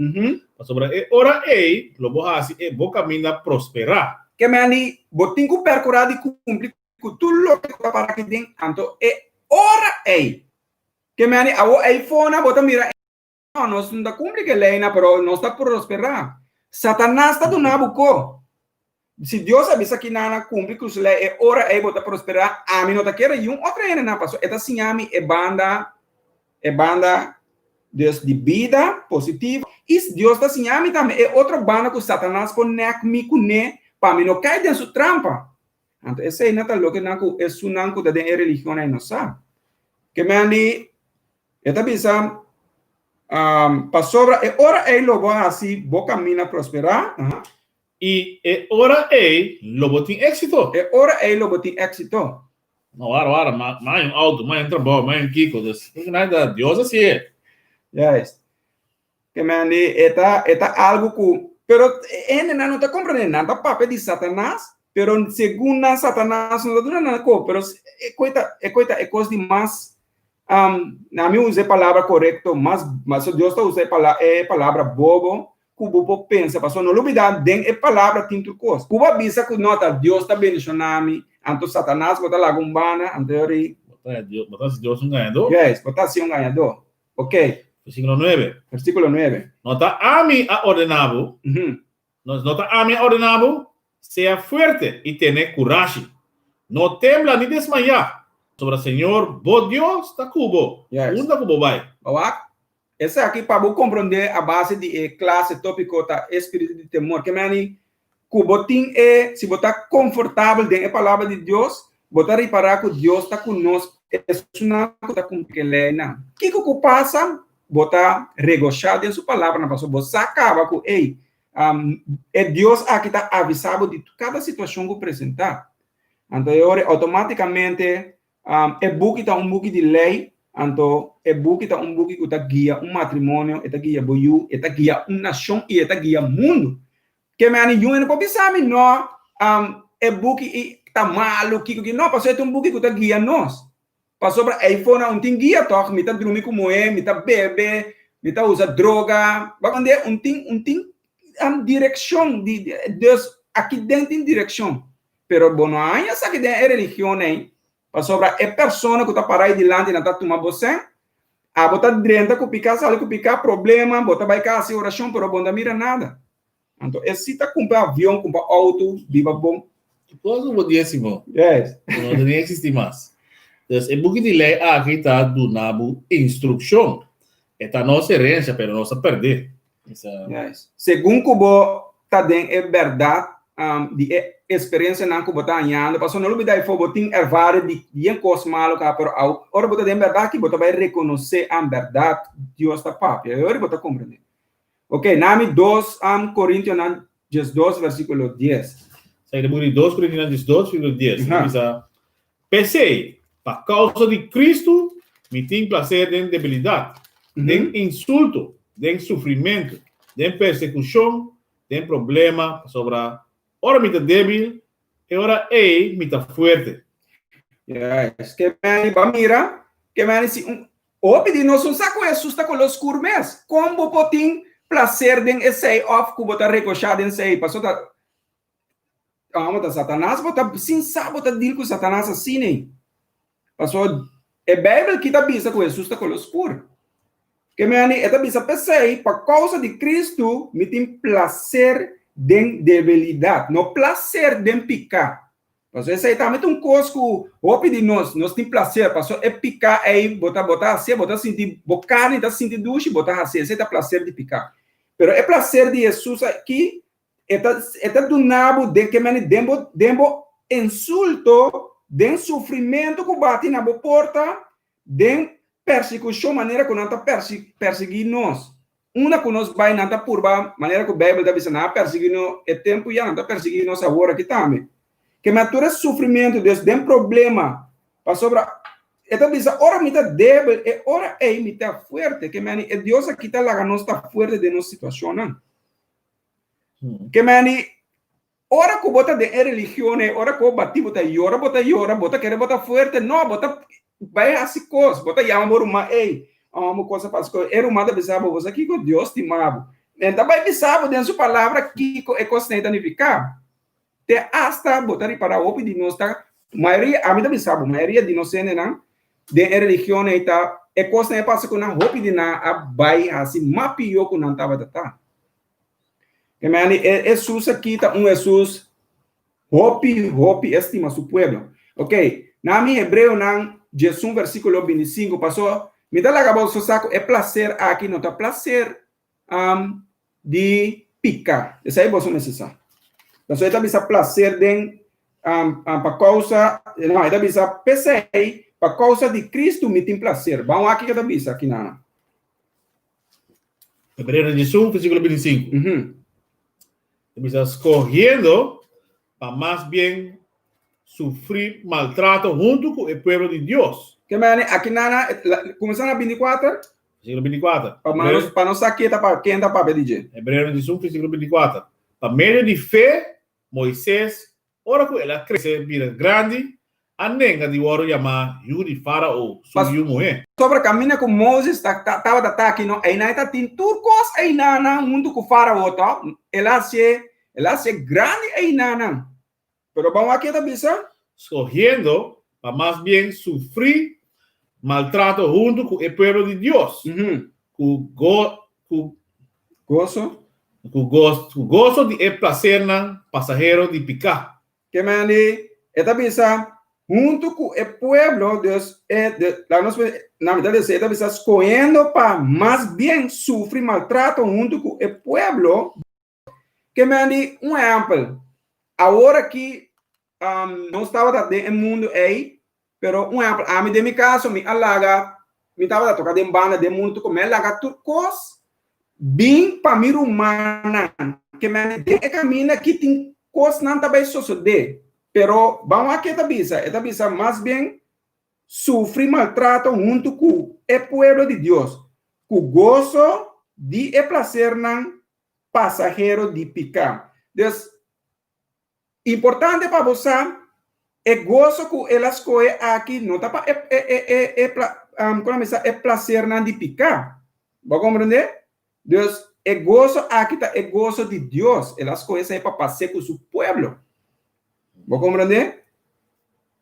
Pasobra e ora ei lo bo hasi e bo kaminda prosperá. Ke men di, bo tin ku perkurá di kumpli ku tur loke ta pará aki den, anto e ora ei. Ke men di, awor ei fona bo ta mira e. No, nos no ta kumpli ku e leinan, pero nos ta prosperá. Satanas ta duna bo ko. Si Dios a bisa kinan a kumpli ku su lei, e ora ei bo ta prosperá. Ami no ta kere yun otro hendenan, pasobra e ta siña mi e banda, e banda dus di bida positivo. I Dios ta siña mi tambe e otro banda ku Satanas por nèk mi kuné pa mi no kai den su trampa. Anto esei nan ta loke nan ku esunnan ku ta den e religion ei no sa. Ke men di E ta bisa, Pasobra e ora ei lo bo hasi bo kaminda prosperá. I e ora ei lo bo tin éksito. E ora ei lo bo tin éksito. No, wara, wara, ma hay un auto, ma hay un trabou, ma hay un kiko. Dus, nada, Dios a hasié. Juist. Ke men di e ta e ta algu ku pero e hendenan no ta komprendé, nan ta papia di Satanas, pero segun nan Satanas no ta duna nan ko, pero e koi ta e koi ta e kos di mas na mi usa e palabra korekto mas mas Dios ta usa e pala e palabra bobo ku bo por pensa pasobra no lubida den e palabra tin tur kos. Ku bo a bisa ku no ta Dios ta bendishoná mi, anto Satanas bo ta laga un banda, anto e ori. Bo ta bo ta hasi Dios un gañadó. Yes, bo ta hasi un gañadó. Ok. Versíkulo nuebe. Versíkulo nuebe. No ta ami a ordená bo, no, no ta ami a ordená bo, sea fuerte i tene kurashi. No tembla ni desmayá, pasobra Señor bo Dios ta ku bo, Yes. unda ku bo bai. Bo wak? Esaki pa bo komprondé a base di e klase tópiko ta e spiritu di temor. Ke meni ku bo tin e, si bo ta konfortabel den e Palabra di Dios, bo ta ripará ku Dios ta ku nos esunnan ku ta kumpli ku e leinan. Kiko ku pasa, bo ta regoshá den su palabranan pasobra bo sa kaba ku, ey, e Dios aki ta avisá bo di kada situashon ku presentá. Anto e ora outomátikamente E buki ta un buki di lei, anto e buki ta un buki ku ta guia un matrimonio, e ta guia bo yu, e ta guia un nashon i e ta guia mundu. Ke meni yu no por bisa mi no, e buki i ta malu, kiko ki no, pasobra e ta un buki ku ta guia nos. Pasobra eifonan un tin guia tòg, mi ta drumi ku muhé, mi ta bebe, mi ta usa droga, bo a komprendé? Un tin un tin direkshon di, dus aki den tin direkshon. Pero bo no a haña esaki den e religion ei, pasobra e persona ku ta pará ei dilanti nan ta tuma bo sèn, abo ta drenta ku piká, sali ku piká, problema, bo ta bai ka hasi orashon, pero bo no ta mira nada. Anto e si ta kumpra avion, kumpra outo, biba bon. Ki kos ku bo di esimo? Yes. Ku no ta ni eksistí mas. Dus e buki di lei aki ta duna bo instrukshon. E ta nos herensia, pero nos a pèrd'é. Yes. Segun ku bo ta den e bèrdat di e eksperensianan ku bo ta hañando, pasobra no lubidá efo bo tin ervaring di yen kos malu kaba, pero aw ora bo ta den bèrdat aki bo ta bai rekonosé an bèrdat Dios ta papia, e ora bo ta komprendé. Ok, nami 2 Korintionan 12 versíkulo 10. Sa di buki di 2 Korintionan 12 versíkulo 10. Ta bisa, P'esei, pa kousa di Kristu, mi tin plaser den debilidat, den insulto, den sufrimentu, den persekushon, den problema, pasobra ora mi ta débil, e ora ei mi ta fuerte. Yes, ke meni ba mira, ke meni si un hopi di nos un sa ku Hesus ta koló skur mes. Kon bo por tin plaser den esei òf ku bo ta regoshá den esei? Pasobra ta Amo ta Satanas, bo ta sin sa bo ta deal ku Satanas asina ei. Pasobra e Bijbel ki ta bisa ku Hesus ta kolo skur. Ke meni e ta bisa p'esei pa kousa di Kristu mi tin plaser den debilidat, no plaser den piká. Pasobra esei tambe ta un kos ku hopi di nos, nos tin plaser pasobra e piká ei bo ta bo ta hasié, bo ta sinti bo karni ta sinti dushi, bo ta hasié, esei ta plaser di piká. Pero e plaser di Hesus aki E ta, e ta duna bo den ke meni den bo, den bo insulto, den sufrimentu ku bati na bo porta, den persekushon manera ku nan ta persi, persiguí nos. Unda ku nos bai nan ta purba, manera ku Beibel ta bisa, nan a persiguí nos e tempu ya, nan ta persiguí nos awor aki tambe. Ke meni tur e sufrimentu, dus den problema, pasobra e ta bisa ora mi ta débil, e ora ei mi ta fuerte. Ke meni e Dios aki ta laga nos ta fuerte den nos situashonnan. Ke meni, ora ku bo ta den e religion ei, ora ku bo bati, bo ta yora, bo ta yora, bo ta kere bo ta fuerte, no, bo ta bai hasi kos, bo ta yama bo ruman, ey, amo kos a pasa ku e ruman ta bisa bo, bo sa kiko? Dios stima bo. En ta bai bisa bo den su palabra kiko e kos ei ta nifiká. Te asta bo ta ripará hopi di nos ta, mayoria, ami ta bisa bo, mayoria di nos hendenan den e religion ei ta, e kosnan ei a pasa ku nan, hopi di nan a bai hasi mas pió ku nan tabata ta. E meni, e Hesus aki ta un Hesus hopi, hopi estima su pueblo. Ok, na mi Hebreonan 11 versíkulo 25, paso mi ta laga boso sa ku e plaser aki no ta plaser um, di pika. Esei boso mester sa. Paso e ta bisa plaser den um, um, pa kousa, no, e ta bisa p'esei, pa kousa di Kristu mi tin plaser. Ban wak kiko ta bisa aki nana. Hebreonan 11, versíkulo 25. Ta bisa, skohiendo pa mas bien sufrí maltrato huntu ku e pueblo di Dios. Ke mane aki nana, kuminsá na 24. Versíkulo 24. Pa nos, pa nos sa ken ta pa, ken ta papia di dje. Hebreonan 11, versíkulo 24. Pa medio di fe, Moises, ora ku el a krese bira grandi, a nenga di wòrdu yamá yu di Fárao, su yu muhé. Pasobra kaminda ku Moses ta, ta, tabata ta aki no, einan e ta tin tur kos einanan huntu ku Fárao, tòg? El a hasié, el a hasié grandi einanan. Pero ban wak ke ta bisa? Skohiendo pa mas bien sufrí maltrato huntu ku e pueblo di Dios, ku go, ku. Goso. Ku ku goso di e plasernan pasahero di piká. Ke men di, e ta bisa, huntu ku e pueblo, dus e, de, laga nos pone, na mitat di esei e ta bisa, skohiendo pa mas bien sufri maltrato huntu ku e pueblo, Ke men di un ehèmpel, awor aki nos tabata den e mundu ei, pero un ehèmpel, ami den mi kaso mi a laga, mi tabata toka den banda den mundu tur kos, mi a laga tur kos bin pa mi rumannan. Ke men di den e kaminda aki tin kosnan ta bai sosodé, pero ban wak ke e ta bisa, e ta bisa mas bien sufri maltrato huntu ku e pueblo di Dios, ku goso di e plasernan pasahero di piká. Dus, importante pa bo sa, e goso ku el a skohe aki no ta pa e e e e e pla kon a bisa e plasernan di piká. Bo a komprendé? Dus, e goso aki ta e goso di Dios. El a skohe esei pa pas'é ku su pueblo. Bo a komprendé?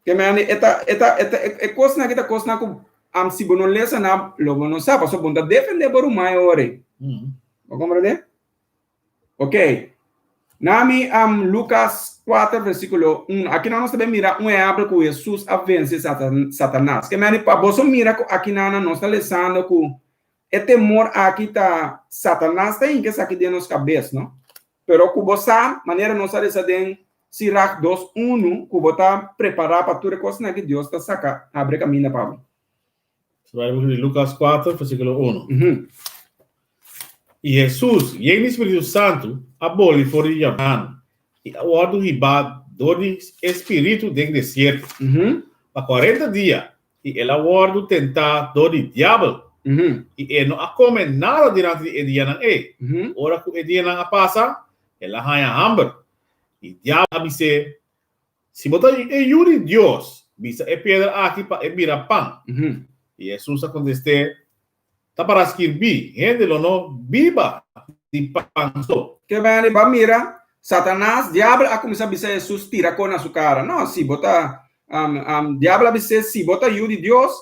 Ke mende e ta e ta e ta e kosnan aki ta kosnan ku am si bo no lesa nan lo bo no sa pasobra bo no ta defendé bo ruman e ora ei. Bo komprendé? Ok. Nami am Lukas 4 versíkulo 1. Aki nan nos ta bin mira un ehèmpel ku Hesus a vense Satan Satanas. Ke mende pa boso mira ku aki nan nos ta lesando ku e temor aki ta Satanas ta hinka esaki den nos kabes, no? Pero ku bo sa, manera nos a lesa den Sirach dos unu, ku bo ta prepará pa tur e kosnan aki, Dios ta saka habri kaminda pa bo. Nos bai buki di Lukas kuater, versíkulo unu. I Hesus, yen di Spiritu Santu, a boli for di Jordan i a wòrdu hibá dor di e Spiritu den desierto pa kuarenta dia, i el a wòrdu tentá dor di diabel, i e no a kome nada durante di e dianan ei. Ora ku e dianan a pasa, el a haña hamber. I diabel a bis'é, Si bo ta e Yu di Dios, bisa e piedra aki pa e bira pan. I Hesus a kontest'é, Ta para skirbí, Hende lo no biba di pan so. Ke bende bo a mira? Satanas, Diabel, a kuminsá bisa Hesus tira kos na su kara. No, si bo ta, Diabel a bis'é, si bo ta Yu di Dios,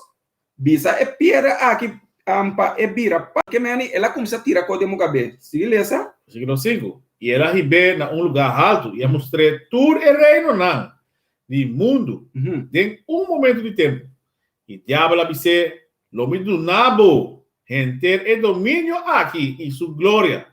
bisa e piedra aki pa e bira pan. Ke mende el a kuminsá tira kos den bo kabes. Sigui lesa. Versíkulo sinku, I el a hib'é na un lugá haltu i a mustr'é tur e reinonan di mundu den un momentu di tempu. I Diabel a bis'é, Lo mi duna bo henter e dominio aki i su gloria,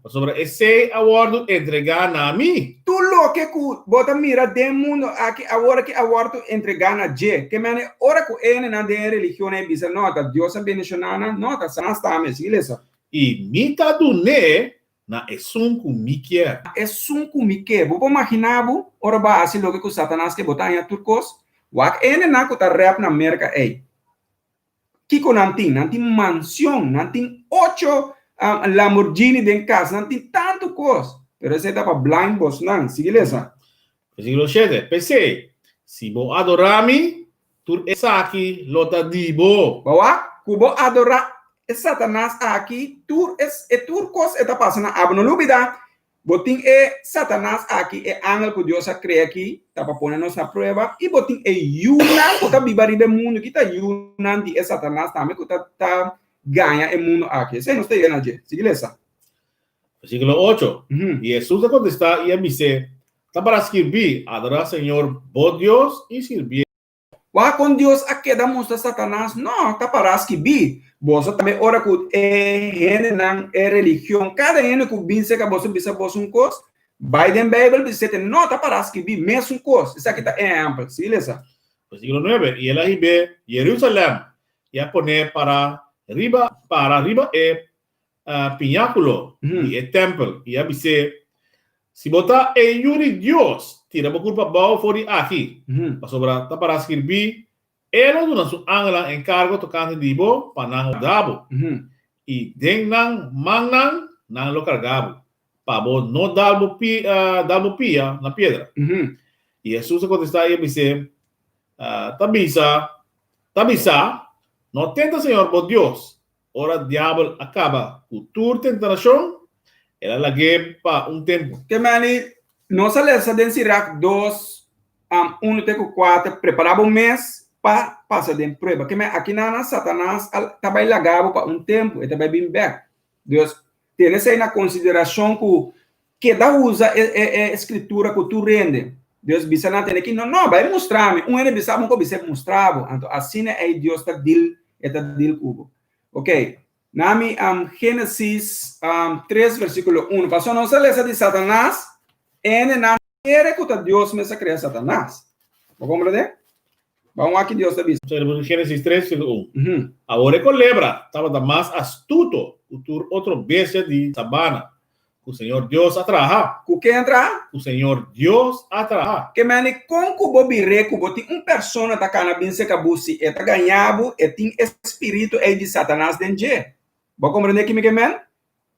pasobra esei a wòrdu entregá na mi. Tur loke ku bo ta mira den mundu aki awor aki a wòrdu entregá na dje. Ke mene ora ku e hendenan den e religionnan e bisa, No, ta Dios a bendishoná nan, no, ta Satanas tambe. Sigui lesa. I mi ta dun'é na esun ku mi kier. Na esun ku mi ke. Bo por maginá bo ora bo a hasi loke ku Satanas ke bo ta haña tur kos? Wak e hendenan ku ta rèp na Merka ei. Kiko nan tin? Nan tin mansion, nan tin ocho Lamborghini den kas, nan tin tantu kos. Pero esei ta pa blind bosnan. Sigui lesa. Versíkulo shete, P'esei, si bo adorá mi, tur esaki lo ta di bo. Bo wak ku bo adorá e Satanas aki, tur es e tur kos e ta pasa na abo. No lubida, bo tin e Satanas aki, e angel ku Dios a krea aki, ta pa pone nos na prueba, i bo tin e yunan ku ta biba riba e mundu, ki ta yunan di e Satanas tambe ku ta ta gaña e mundu aki. Esei nos ta yega na dje. Sigui lesa. Versíkulo ocho, I Hesus a kontestá i a bis'é, Ta para skirbí, Adorá Señor bo Dios i sirbié. Wak kon Dios a keda mustra Satanas? No, ta pará skibí. Boso tambe ora ku e hendenan, e religion, kada hende ku bin serka boso bisa boso un kos, bai den Beibel bisa te no ta pará skibí mesun kos. Esaki ta e ehèmpel. Sigui lesa. Versíkulo nuebe, I el a hib'é Jerusalèm i a pon'é para riba para riba e piñákulo di e tèmpel i a bis'é, Si bo ta e Yu di Dios, tira bo kurpa abou for di aki, pasobra ta pará skirbí, E lo duna su angelnan enkargo tokante di bo pa nan warda bo, i den nan mannan nan lo karga bo, pa bo no dal bo dal bo pia na piedra. I Hesus a kontestá i a bis'é, Ta bisa, ta bisá, No tenta Señor bo Dios. Ora diabel a kaba ku tur tentarashon, el a lag'é pa un tempu. Ke meni nos a lesa den Sirach dos, unu te ku kuater, Prepará bo mes pa pasa den prueba. Ke meni akinana Satanas a ta bai laga bo pa un tempu, e ta bai bin bèk. Dus, tene esei na konsiderashon ku keda usa e e e skritura ku tur hende. Dios bisa nan tene ki, no, no, bai mustra mi. Un hende bisa bo, un ko bisa mustra bo. Anto asina ei Dios ta dil, e ta dil ku bo. Ok, nami um, Génesis um, 3 versíkulo 1. Pasobra nos a lesa di Satanas, ene nan kere ku ta Dios mes a krea Satanas. Bo komprende? Ban wak ki Dios ta bisa. Génesis 3 versíkulo 1. Awor e kolebra tabata mas astuto ku tur otro bestia di sabana ku Señor Dios a traha. Ku ken a traha? Ku Señor Dios a traha. Ke meni kon ku bo bir'é ku bo tin un persona ta kana bin serka bo si e ta gaña bo, e tin e spiritu ei di Satanas den dje. Bo a komprendé ki mi ke men?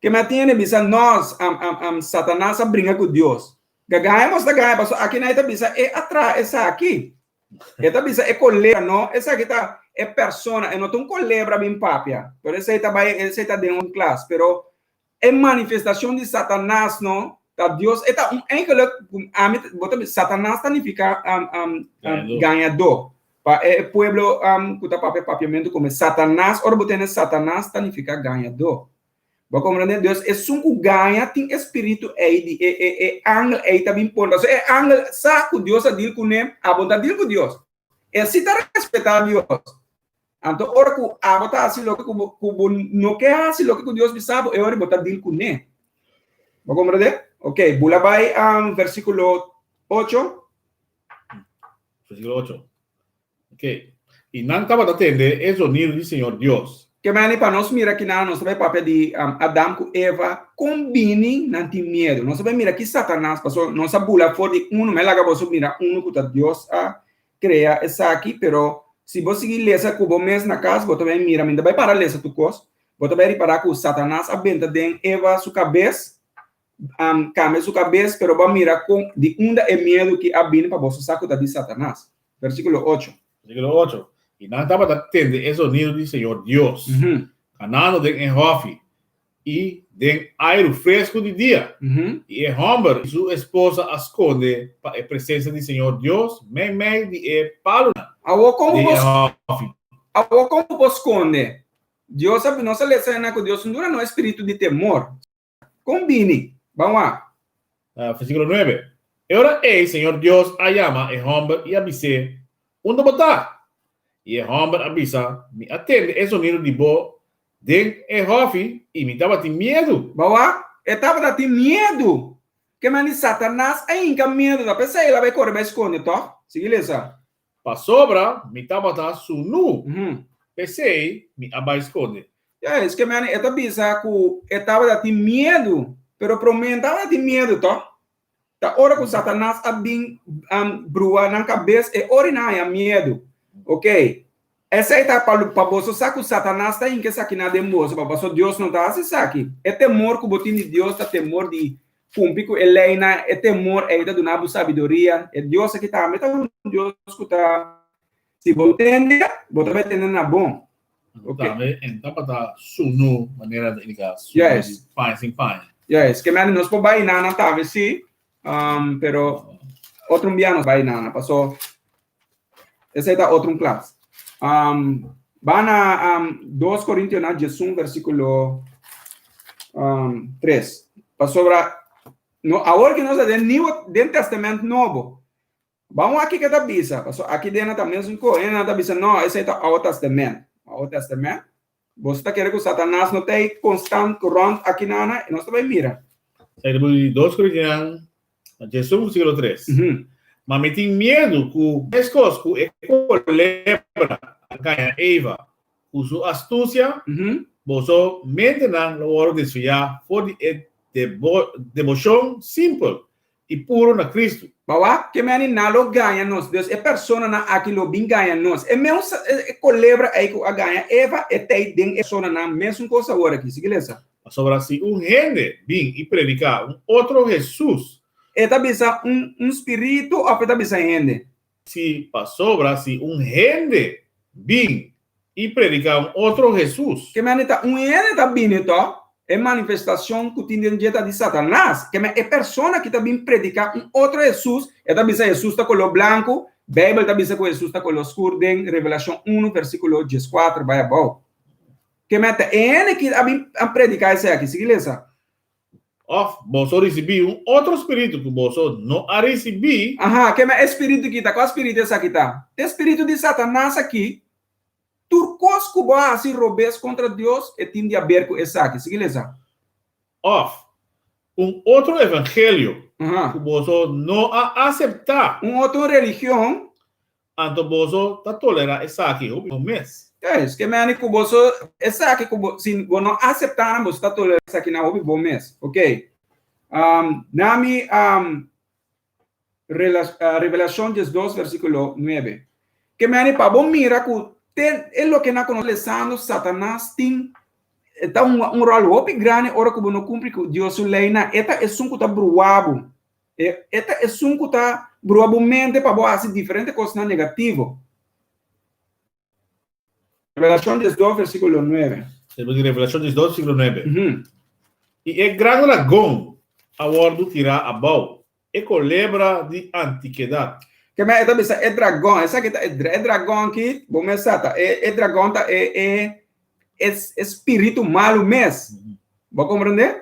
Ke men a tin hende bisa nos, am, am, am, Satanas a bringa ku Dios. Gagaña mos ta gaña pasobra aki nan e ta bisa e a traha esaki. E ta bisa e kolebra no, esaki ta e persona, e no ta un kolebra bin papia, pero esei ta bai, esei ta den un klas, pero e manifestacion di Satanas no, ta Dios, e ta un eigenlijk, ami, bo ta bisa, Satanas ta nifica um, um, um, gañadó. Pa e pueblo um, ku ta papia papiamentu kome Satanas, ora bo tene Satanas ta nifica gañadó. Bo a komprendé? Dus esun ku gaña tin e spiritu ei di e e e angel ei ta bin pon. Pasobra e angel sa ku Dios a dil kuné, abo no ta dil ku Dios. E si ta respetá Dios. Anto ora ku abo ta hasi loke ku bo ku bo no ke hasi loke ku Dios bisa bo, e ora bo ta dil kuné. Bo a komprendé? Oké, bula bai versíkulo ocho. Versíkulo ocho. Ok. I nan tabata tende e zonido di Señor Dios. Ke meni pa nos mira kinan nos ta bai papia di Adam ku Eva kon bini nan tin miedu. Nos ta bai mira ki Satanas paso nos a bula for di unu, mi a laga boso mira unu ku ta Dios a krea esaki, pero si bo sigui lesa ku bo mes na kas bo ta bai mira, mi ta bai para lesa tur kos, bo ta bai ripara ku Satanas a benta den Eva su kabes um, kambia su kabes, pero bo a mira kon di unda e miedu ki a bini pa boso sa ku ta di Satanas. Versíkulo ocho. Versíkulo ocho. I nan tabata tende e zonido di Señor Dios, kanando den e hòfi i den airu fresku di dia. I e hòmber i su esposa a skonde pa e presensia di Señor Dios meimei di e palunan Awor kon di bo e hòfi. Awor kon bo por skonde? Dios a nos a lesa na ku Dios no duna nos e spiritu di temor. Kon bini? Ban wak. Versíkulo nuebe, E ora ei Señor Dios a yama e hòmber i a bis'é, Unda bo ta? I e hòmber a bisa, Mi a tende e zonido di bo den e hòfi i mi tabatin miedu. Ban wak. E tabata tin miedu. Ke men di Satanas a hinka miedu, ta p'esei el a bai kore bai skonde, tòg? Sigui lesa. Pasobra mi tabata sunú, p'esei mi a bai skonde. Ya, es ke meni e ta bisa ku e tabata tin miedu, pero promé e tabata tin miedu tòg. Ta ora ku Satanas a bin brua nan kabes, e ora nan haña miedu. Oké, esei ta pa pa boso sa ku Satanas ta hinka esaki nan den boso, pasobra Dios no ta hasi esaki. E temor ku bo tin di Dios ta temor di Kumpli ku e leinan, e temor ei ta duna bo sabiduria. E Dios aki tambe ta un Dios ku ta, si bo tende, bo ta bai tende na bon. Anto tambe e no tabata sunu manera ta indiká sunu di paña sin paña. Yes, ke mende nos por bai nana tambe si, pero otro un bia nos bai nana, paso esei ta otro un klas. Ban na 2 Korintionan 11 versíkulo 3. Pasobra no, awor ku nos ta den Nieuwe, den Testament Nobo, ban wak kiko ta bisa, pasobra aki den nan ta mesun kos, hende nan ta bisa no, esei ta Oude Testament. Oude Testament? Boso ta kere ku Satanas no ta ei konstant rònt aki nana? Nos ta bai mira. Esaki ta buki di 2 Korintianan 11 versíkulo 3. Ma mi tin miedu ku meskos ku e kolebra a gaña Eva ku su astusia, boso mentenan lo wòrdu desviá for di e deboshon simpel. I puro na Kristu. Bo wak ke meni nan lo gaña nos. Dus e personanan aki lo bin gaña nos. E meun e kolebra ei ku a gaña Eva, e t'ei den e personanan mesun kos awor aki. Sigui lesa. Pasobra si un hende bin i prediká un otro Hesus. E ta bisa un un spiritu òf e ta bisa hende? Si, pasobra si un hende bin i prediká un otro Hesus. Ke meni ta un hende ta bini tò? E manifestashon ku tin den dje ta di Satanas. Ke men e persona ki ta bin prediká un otro Hesus, e ta bisa Hesus ta koló blanku, Beibel ta bisa ku Hesus ta koló skur den Revelashon unu versíkulo dieskuater bai abou. Ke men ta e hende ki a bin a prediká esaki. Sigui lesa. Òf, boso risibí un otro spiritu ku boso no a risibí. Aha, kema e spiritu ki ta? Kua spiritu esaki ta? Ta e spiritu di Satanas aki. Tur kos ku bo a hasi robes kontra Dios, e tin di aber ku esaki. Sigui lesa. Òf, un otro evangelio ku boso no a aseptá. Un otro religion. Anto boso ta tolerá esaki hopi bon mes. Es ke meni ku boso esaki ku bo si bo no aseptá nan boso ta tolerá esaki nan hopi bon mes. Ok. Um, nami um, rela, uh, Revelashon 12 versíkulo 9. Ke meni pa bo mira ku ten e loke nan konos lesando Satanas tin ta un, un ròl hopi grandi ora ku bo no kumpli ku Dios su leinan. E ta esun ku ta bruá bo. E, e ta esun ku ta brua bo mente pa bo hasi diferente kosnan negativo. Revelashon 12, versíkulo 9. Despues di Revelashon 12, versíkulo 9. I e gran dragon a wòrdu tirá abou, e kolebra di antikedat. Ke men e ta bisa e dragon, esaki ta e, e dragon ki bo mes sa ta, e, e dragon ta e, e, e, e spiritu malu mes. Bo komprendé?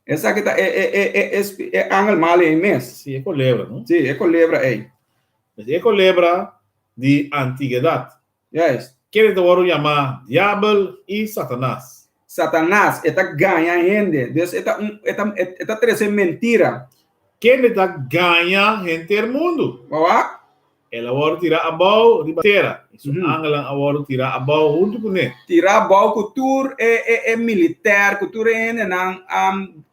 Esaki ta e e e e e e angel malu ei mes. Sí, e kolebra, no? Sí, e kolebra ei. Pues e kolebra di antiguedat. Juist. Kende ta wòrdu yamá Diabel i Satanas. Satanas, e ta gaña hende. Dus e ta un e ta e ta trese mentira. Kende ta gaña henter mundu. Bo wak? El a wòrdu tirá abou riba tera, i su angelnan a wòrdu tirá abou huntu kuné. Tirá abou ku tur e e e militèr, ku tur e hendenan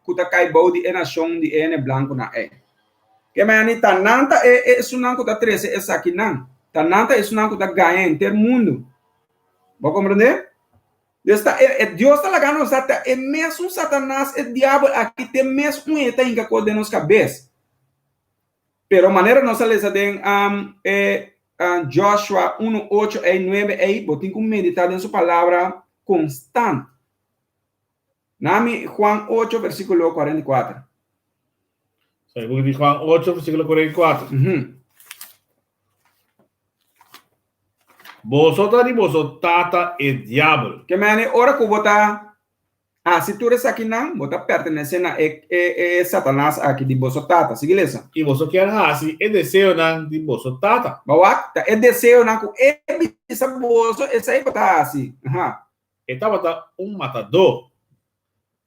ku ta kai bou di e nashon di e hende blankunan ei. Ke meni ta nan ta e e esunnan ku ta trese esakinan. Ta nan ta esunnan ku ta gaña henter mundu. Bo komprendé? Dios ta e e Dios ta laga nos sa ta e mesun Satanas, e diabel aki, te mes un e ta hinka kos den nos kabes. Pero manera nos a lesa den e Joshua 1, 8 ei 9 ei, bo tin ku meditá den su palabra konstant. Nami Juan 8, versíkulo 44. So, e buki di Juan 8, versíkulo 44. Mm -hmm. Boso ta di boso tata e diabel. Ke mene ora ku bo ta Hasi tur esakinan, bo ta pertenesé na e e Satanas aki di boso tata. Sigui lesa. I boso kier hasi e deseonan di boso tata. Bo wak, ta e deseonan ku e bisa boso, esei bo ta hasi. Aha. E tabata un matadó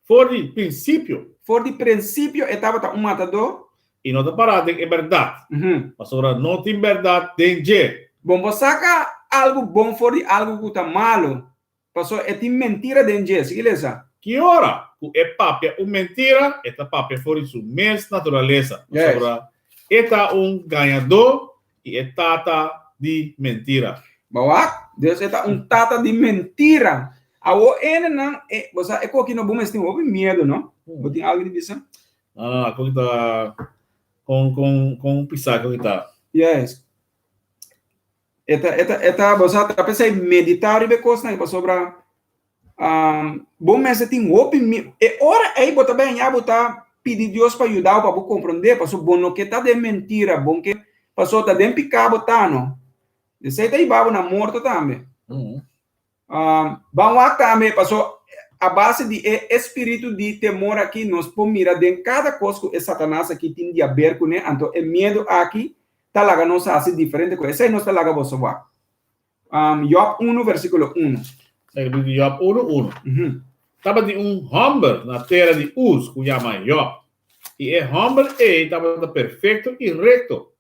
for di prinsipio. For di prinsipio e tabata un matadó. I no ta pará den e bèrdat, pasobra no tin bèrdat den dje. Bon, bo saka algu bon for di algu ku ta malu. Pasobra e tin mentira den dje. Sigui lesa. Ki ora ku e papia un mentira, e ta papia for di su mes naturalesa, pasobra e ta un gañadó i e tata di mentira. Bo wak? Dios e ta un tata di mentira. Awor enenan, e, bo sa, e koki no bo mes tin hopi miedu, no? Bo tin algu di bisa? No, no, no, koki ta kon, kon, kon pisá koki ta. Yes. E ta, e ta, e ta, bo sa, ta p'esei meditá riba e kosnan ei, pasobra um, bo mester tin hopi mi, e ora ei bo ta bai haña bo ta pidi Dios pa yuda bo pa bo komprondé, pasobra bo no ke ta den mentira, bo ke, pasobra ta den piká bo ta, no. Esei ta hiba bo na morto tambe. Um, ban wak tambe, paso a base di e espiritu di temor aki nos por mira den kada kos ku e Satanas aki tin di aber kuné, anto e miedu aki ta laga nos hasi diferente kos. Esei nos ta laga boso wak. Um, Job 1, versíkulo 1. Esei di Job 1, 1. Tabatin un hòmber na tera di Uz ku yama Job, i e hòmber ei tabata perfekto i rekto,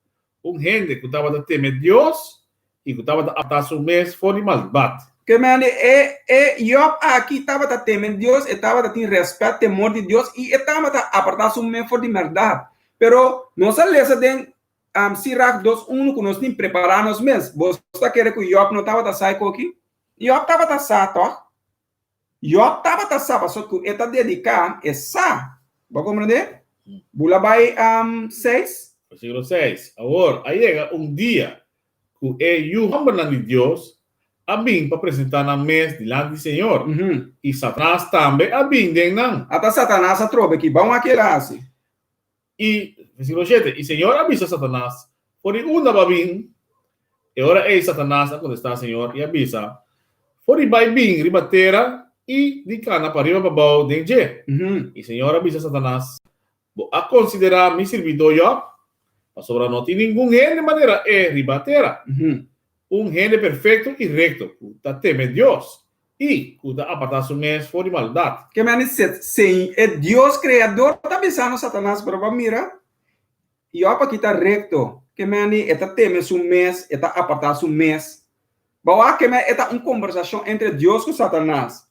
Un hende ku tabata teme Dios i ku tabata apartá su mes for di maldat. Ke mende e e Job aki tabata teme Dios, e tabata tin rèspèt, temor di Dios i e tabata apartá su mes for di mèrdat. Pero nos a lesa den um, Sirach 2.1 ku nos tin prepará nos mes. Bo ta kere ku Job no tabata sa e koki? Job tabata sa, tòg? Job tabata sa pasobra ku e ta dediká, e sa. Bo a komprendé? Bula bai um, 6. Versíkulo 6, Awor a yega un dia ku e yu hòmbernan di Dios a bin pa presentá nan mes dilanti di Señor, i Satanas tambe a bin den nan. Ata Satanas atrobe aki. Ban wak el a hasi. I, versíkulo shete, I Señor a bisa Satanas, For di unda bo a bin? E ora ei Satanas a kontestá Señor i a bisa, For di bai bin riba tera i di kana pariba pabou den dje. I Señor a bisa Satanas, Bo a konsiderá mi sirbidó Jòb? Pasobra no tin ningun hende manera e riba tera, un hende perfekto i rekto ku ta teme Dios i ku ta apartá su mes for di maldat. Ke meni set señ e Dios Kreador ta bisa nos Satanas, pero bo a mira, Jòb aki ta rekto, ke meni e ta teme su mes, e ta apartá su mes. Bo wak ke meni e ta un kombersashon entre Dios ku Satanas.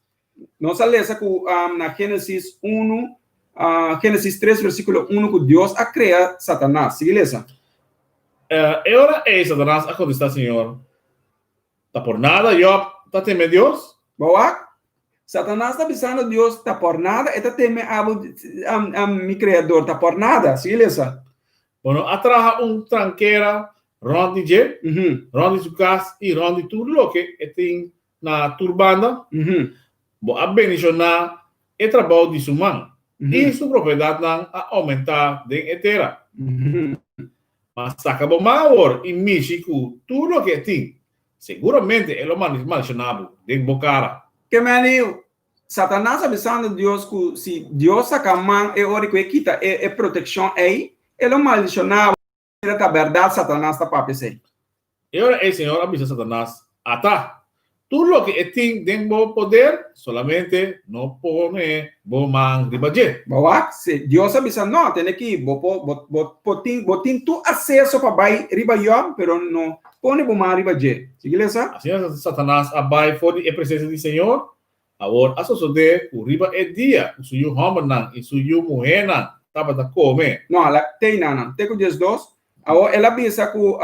Nos a lesa ku na Génesis unu, Génesis tres versíkulo unu ku Dios a krea Satanas. Sigui lesa. E ora ei Satanas a kontestá Señor, Ta por nada Jòb ta teme Dios? Bo wak? Satanas ta bisando Dios, Ta por nada e ta teme abo, mi Kreador, ta por nada. Sigui lesa. Bo no a traha un trankera rònt di dje, rònt di su kas i rònt di tur loke e tin na tur banda? Bo a bendishoná e trabou di su man, i su propiedatnan a oumentá den e tera. Ma saka bo man awor i mishi ku tur loke e tin, seguramente e lo maldishoná bo den bo kara. Ke meni Satanas a bisando Dios ku si Dios saka man e ora ku e kita e protekshon ei, e lo maldishoná bo. Mira ta bèrdat Satanas ta papia esei. E ora ei Señor a bisa Satanas, Ata, tur loke e tin den bo poder, solamente no pone bo man riba dje. Bo wak? Si, Dios a bisa, No, tene aki, bo por, bo, bo por tin, bo tin tur aseso pa bai riba Jòb, pero no pone bo man riba dje. Sigui lesa. Asina Satanas a bai for di e presensia di Señor. Awor a sosodé ku riba e dia ku su yu hòmbernan i su yu muhénan tabata kome. No, la te nan, te ku 12. Awor el a bisa ku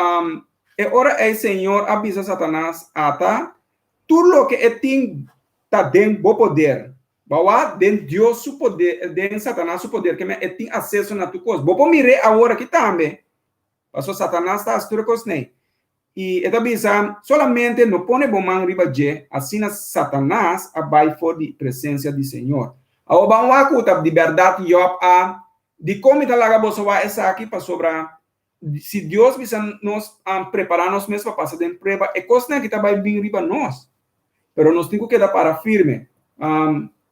e ora ei Señor a bisa Satanas, Ata, tur loke e tin ta den bo poder. Bawa den Dios su poder, den Satanas su poder, ke men e tin aseso na tur kos. Bo por mir'é awor aki tambe. Pasobra Satanas ta hasi tur e kosnan. I e ta bisa, Solamente no pone bo man riba dje, asina Satanas a bai for di presensia di Señor. Awor ban wak ku ta di bèrdat Jòb a Dikon mi ta laga boso wak esaki? Pasobra si Dios bisa nos prepará nos mes pa pasa den prueba, e kosnan aki ta bai bin riba nos. Pero nos tin ku keda para firme.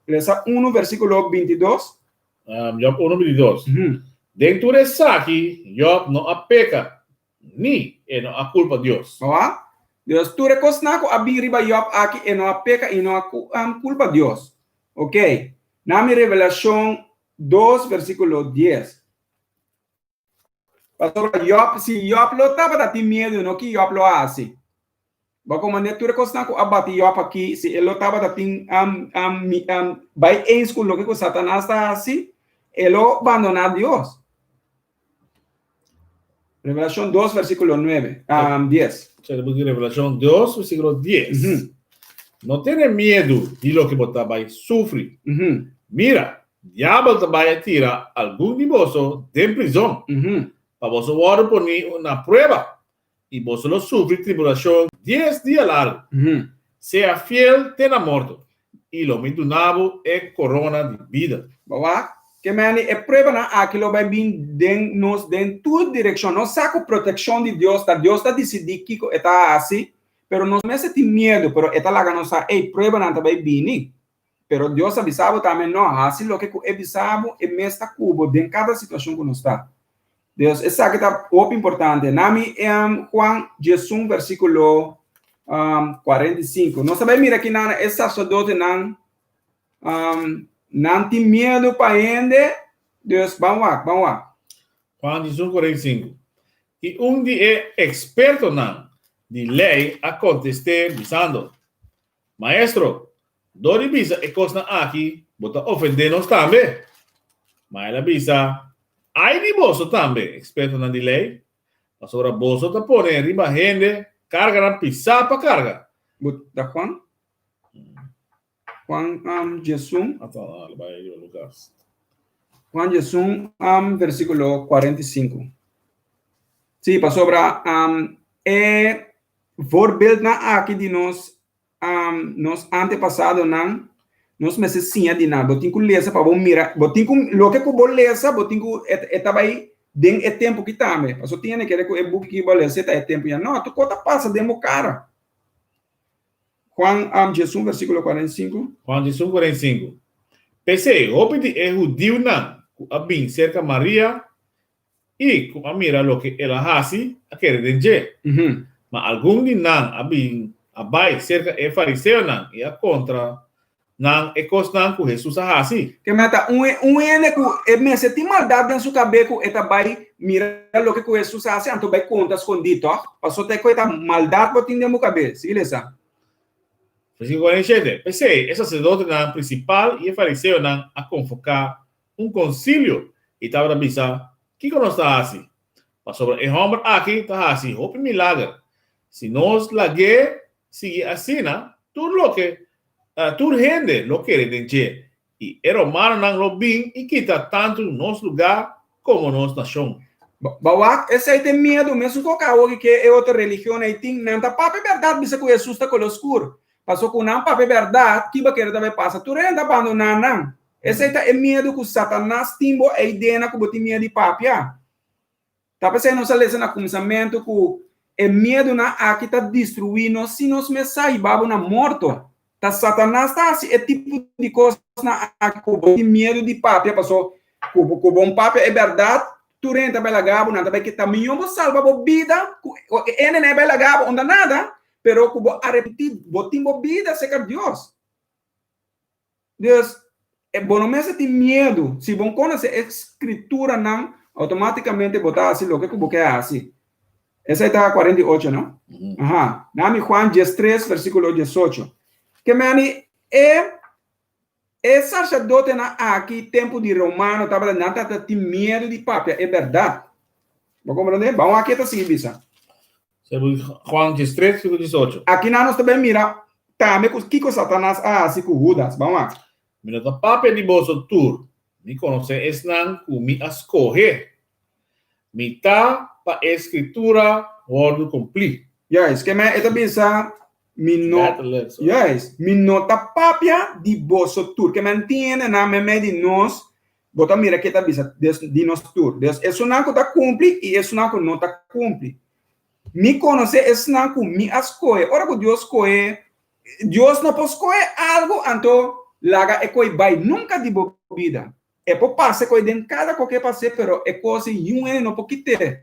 Lesa unu versíkulo bintidos. Jòb unu bintidos. Den tur esaki Jòb no a peka Ni e no a kulpa Dios. Oa? Dios, tur e kosnan ku a bin riba Jòb aki, e no a peka i no a kulpa Dios. Ok. Na mi Revelashon dos versíkulo dies. Pasobra Jòb, si Jòb lo tabata tin miedu, no ki Jòb lo a hasi? Bo a komand'é tur e kosnan ku a bati Jòb aki, si e lo tabata tin bai eens ku loke ku Satanas ta hasi, e lo bandoná Dios. Revelacion 2, versículo 9, um, 10. Cierto, boek di Revelacion 2, versículo 10. No tene miedu di loke bo ta bai sufri. Mira, diabel ta bai tira algun di boso den prizon, pa boso wòrdu poní na prueba, i boso lo sufri tribulashon dies dia largu. Sea fiel te na morto, i lo mi duna bo e korona di bida. Bo wak? Ke meni e pruebanan aki lo bai bin den nos den tur direkshon. Nos sa ku protekshon di Dios ta Dios ta disidí kiko e ta hasi, pero nos mester tin miedu, pero e ta laga nos sa, ey, pruebanan ta bai bini. Pero Dios a bisa bo tambe, no, hasi loke ku e bisa bo, e mes ta ku bo den kada situashon ku nos ta. Dios, esaki ta hopi importante. Na mi Juan 11 versíkulo 45. Nos ta bai mira ki nan e saserdotenan nan tin miedu pa hende. Dios, ban wak, ban wak. Juan 11, 45. I un di e ekspertonan di lei a kontest'é bisando, Maestro, dor di bisa e kosnan aki, bo ta ofendé nos tambe. Ma el a bisa. Ai di boso tambe, ekspertonan di lei, pasobra boso ta pone riba hende karganan pisá pa karga. Bo ta Juan? Juan um, 11. Juan 11, um, versíkulo 45. Sí, pasobra um, e voorbeeldnan aki di nos um, nos antepasadonan, nos mester siña di nan. Bo tin ku lesa pa bo mira, bo tin ku, loke ku bo lesa, bo tin ku, e, e ta bai den e tempu ki tambe. Paso tin hende kere ku e buki ki bo lesa ta e tempu ya. No, tur kos ta pasa den bo kara. Juan um, 11, versíkulo 45. Juan 11, 45. P'esei, hopi di e hudiunan ku a bin serka Maria i ku a mira loke el a hasi, a kere den dje. Ma algun di nan a bin a bai serka e fariseonan i a kontra nan e kosnan ku Hesus a hasi. Ke meta un un hende ku e mester tin maldat den su kabe ku e ta bai mira loke ku Hesus a hasi anto bai konta skondí, tòg? Pasobra ta e ku e ta maldat bo tin den bo kabe. Sigui lesa. Versíkulo 47, P'esei, e saserdotenan prinsipal i e fariseonan a konvoká un konsilio i tabata bisa, Kiko nos ta hasi? Pasobra e hòmber aki ta hasi hopi milager. Si nos lag'é sigui asina, tur loke tur hende lo kere den dje, i e romanonan lo bin i kita tantu nos lugá komo nos nashon. Bo wak esei ta e miedu, mesun ku awor ke e otro religionnan ei tin, nan ta papia bèrdat bisa ku Hesus ta kolo skur. Pasobra ku nan papia bèrdat, kiba kere ta bai pasa? Tur hende ta bandoná nan. Esei ta e miedu ku Satanas tin bo ei dena ku bo tin miedu di papia. Ta p'esei nos a lesa na kuminsamentu ku e miedunan aki ta destruí nos si nos mes sa hiba bo na morto. Ta Satanas ta hasi e tipo di kosnan aki ku bo tin miedu di papia paso ku bo ku bon papia e bèrdat tur hende ta bai laga bo, nan ta bai kita mihó bo salba bo bida ku e hende nan e bai laga bo unda nada pero ku bo arepentí bo tin bo bida serka Dios. Dus, e bo no mester tin miedu. Si bo konosé e skrituranan, outomátikamente bo ta hasi loke ku bo ke hasi. Esei ta 48, no? Aha. Nami Juan 13, versíkulo 18. Ke meni e e saserdotenan aki tempu di romano tabata nan tabata tin miedu di papia e bèrdat. Bo komprondé? Ban wak ke ta sigui bisa. Juan 13, versíkulo 18. Aki nan nos ta bin mira tambe ku kiko Satanas a hasi ku Hudas. Ban wak. Mi no ta papia di boso tur, mi konosé esnan ku mi a skohe. Mi ta pa e Skritura wòrdu kumplí. Juist, ke men e ta bisa, mi no, juist, mi no ta papia di boso tur. Ke men tin hendenan meimei di nos Bo ta mira ke ta bisa di nos tur. Dus esunnan ku ta kumpli i esunnan ku no ta kumpli. Mi konosé esnan ku mi a skohe. Ora ku Dios skohe, Dios no por skohe algu anto laga e koi bai nunka di bo bida. E por pasa e koi den kada koke e pas'é, pero e kos ei niun hende no por kit'é.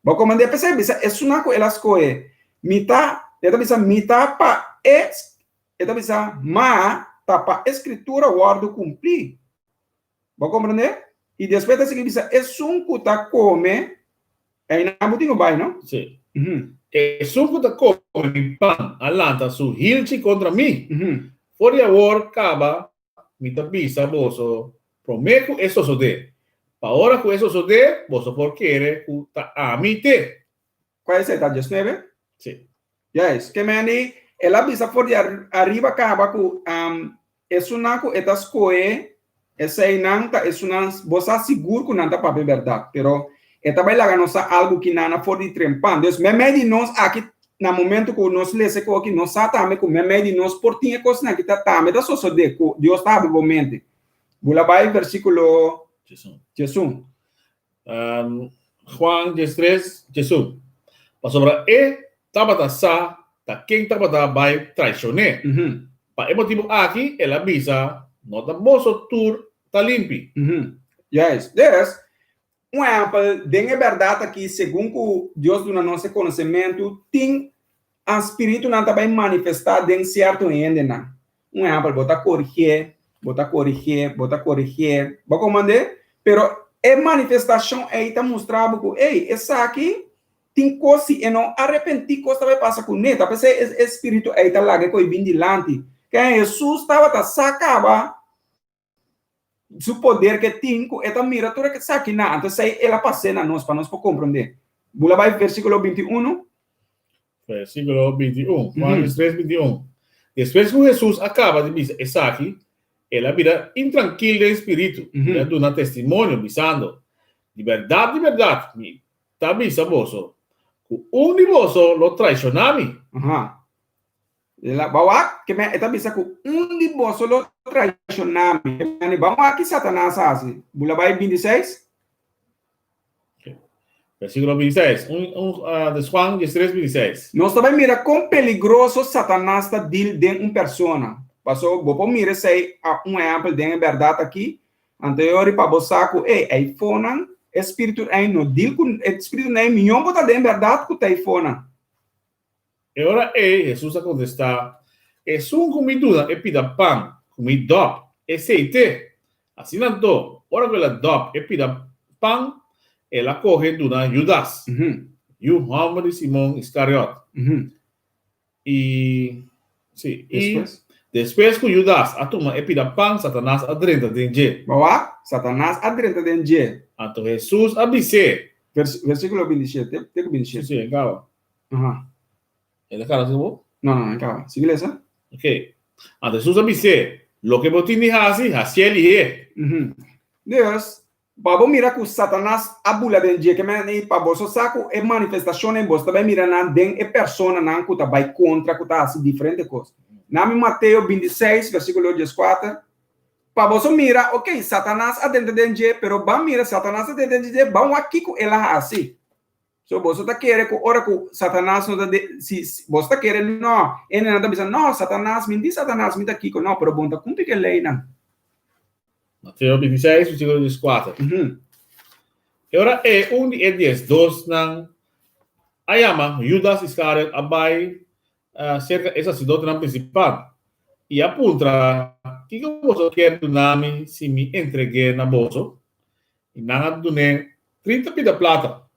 Bo komand'é p'esei bisa esunnan ku el a skohe, Mi ta, e ta bisa, mi ta pa e E ta bisa, Ma ta pa e Skritura wòrdu kumplí. Bo a komprendé? I despues ta sigui bisa, Esun ku ta kome, einan bo tin ku bai, no? Sí. Esun ku ta kome mi pan a lanta su hilchi kontra mi. For di awor kaba mi ta bisa boso promé ku e sosodé, pa ora ku e sosodé, boso por kere ku ta ami t'e. Kua esei ta, diesnuebe? Sí. Juist. Ke men di, el a bisa for di ariba kaba ku esunnan ku e ta skohe, eseinan ta esunnan, bo sa sigur ku nan ta papia bèrdat, pero e ta bai laga nos sa algu ki nan a for di trempan. Dus meimei di nos aki, na momento ku nos lesa e koki, nos sa tambe ku meimei di nos por tin e kosnan ki ta tambe ta sosodé, ku Dios ta habri bo mente. Bula bai versíkulo diesun. Juan 13, 11. Pasobra e tabata sa ta ken tabata bai traishon'é. Pa e motibu aki el a bisa, No ta boso tur ta limpi. Juist. Dus, un ehèmpel, den e bèrdat aki, segun ku Dios duna nos e konosementu, tin a spiritunan ta bai manifestá den sierto hendenan. Un ehèmpel, bo ta korigié, bo ta korigié, bo ta korigié, bo komand'é, pero e manifestashon ei ta mustra bo ku, ei, esaki tin kos, si e no arepentí, kos ta bai pasa kuné. Ta p'esei e spiritu ei ta laga e kos bin dilanti. Ke Hesus tabata sa kaba. su poder ku e tin ku e ta mira tur esakinan. Anto esei el a pas'é na nos pa nos por komprondé. Bula bai versíkulo 21. Versíkulo 21, Juan 13, 21. Despues ku Hesus a kaba di bisa esaki, el a bira intrankil den spiritu i a duna testimonio, bisando, Di bèrdat, di bèrdat, mi ta bisa boso, ku un di boso lo traishoná mi. Aha. El a bawak, ke men e ta bisa ku un di boso lo traishoná mi. Ke men ban wak ki Satanas a hasi. Bula bai 26. Versíkulo 26. Un, un, uh, des Juan 13, 26. Nos ta bai mira kon peligroso Satanas ta dil den un persona. Paso bo por mira esei a un ehèmpel den e bèrdat aki. Anto e ora pa bo sa ku ei eifonan, e spiritu ei no dil ku e spiritu ei mihó bo ta den bèrdat ku ta eifonan. E ora ei Hesus a kontestá, Esun ku mi duna e pida pan ku mi dòp, esei t'e. Asina anto, ora ku el a dòp e pida pan, el a kohe duna Judas, yu hòmber di Simon Iskariot. I, sí, i despues ku Judas a tuma e pida pan, Satanas a drenta den dje. Bo wak? Satanas a drenta den dje. Anto Hesus a bis'é. Versíkulo 27, te ku 27. Sí, sí, e kaba. Aha. E ta kaba bo? No, no, e kaba. Sigui lesa. Ok. Anto Hesus a bis'é, Loke bo tin di hasi, hasié lihé. Dus, pa bo mira ku Satanas a bula den dje, ke men i pa boso sa ku e manifestashonnan boso ta bai mira nan den e personanan ku ta bai kontra, ku ta hasi diferente kos. Nami Mateo 26, versíkulo 14, pa boso mira, ok, Satanas a drenta den dje, pero ban mira Satanas a drenta den dje, ban wak kiko el a hasi. So boso ta kere ku ora ku Satanas no ta de, si, boso ta kere no, hendenan ta bisa no, Satanas, mi di Satanas, mi ta kiko, no, pero bon ta kumpli ku e leinan. Mateo 26, versíkulo 14. E ora ei un di e diesdosnan a yama Judas Iskariot a bai serka e saserdotenan prinsipal i a puntra, Kiko boso kier duna mi si mi entreg'é na boso? I nan a dun'é 30 pida plata.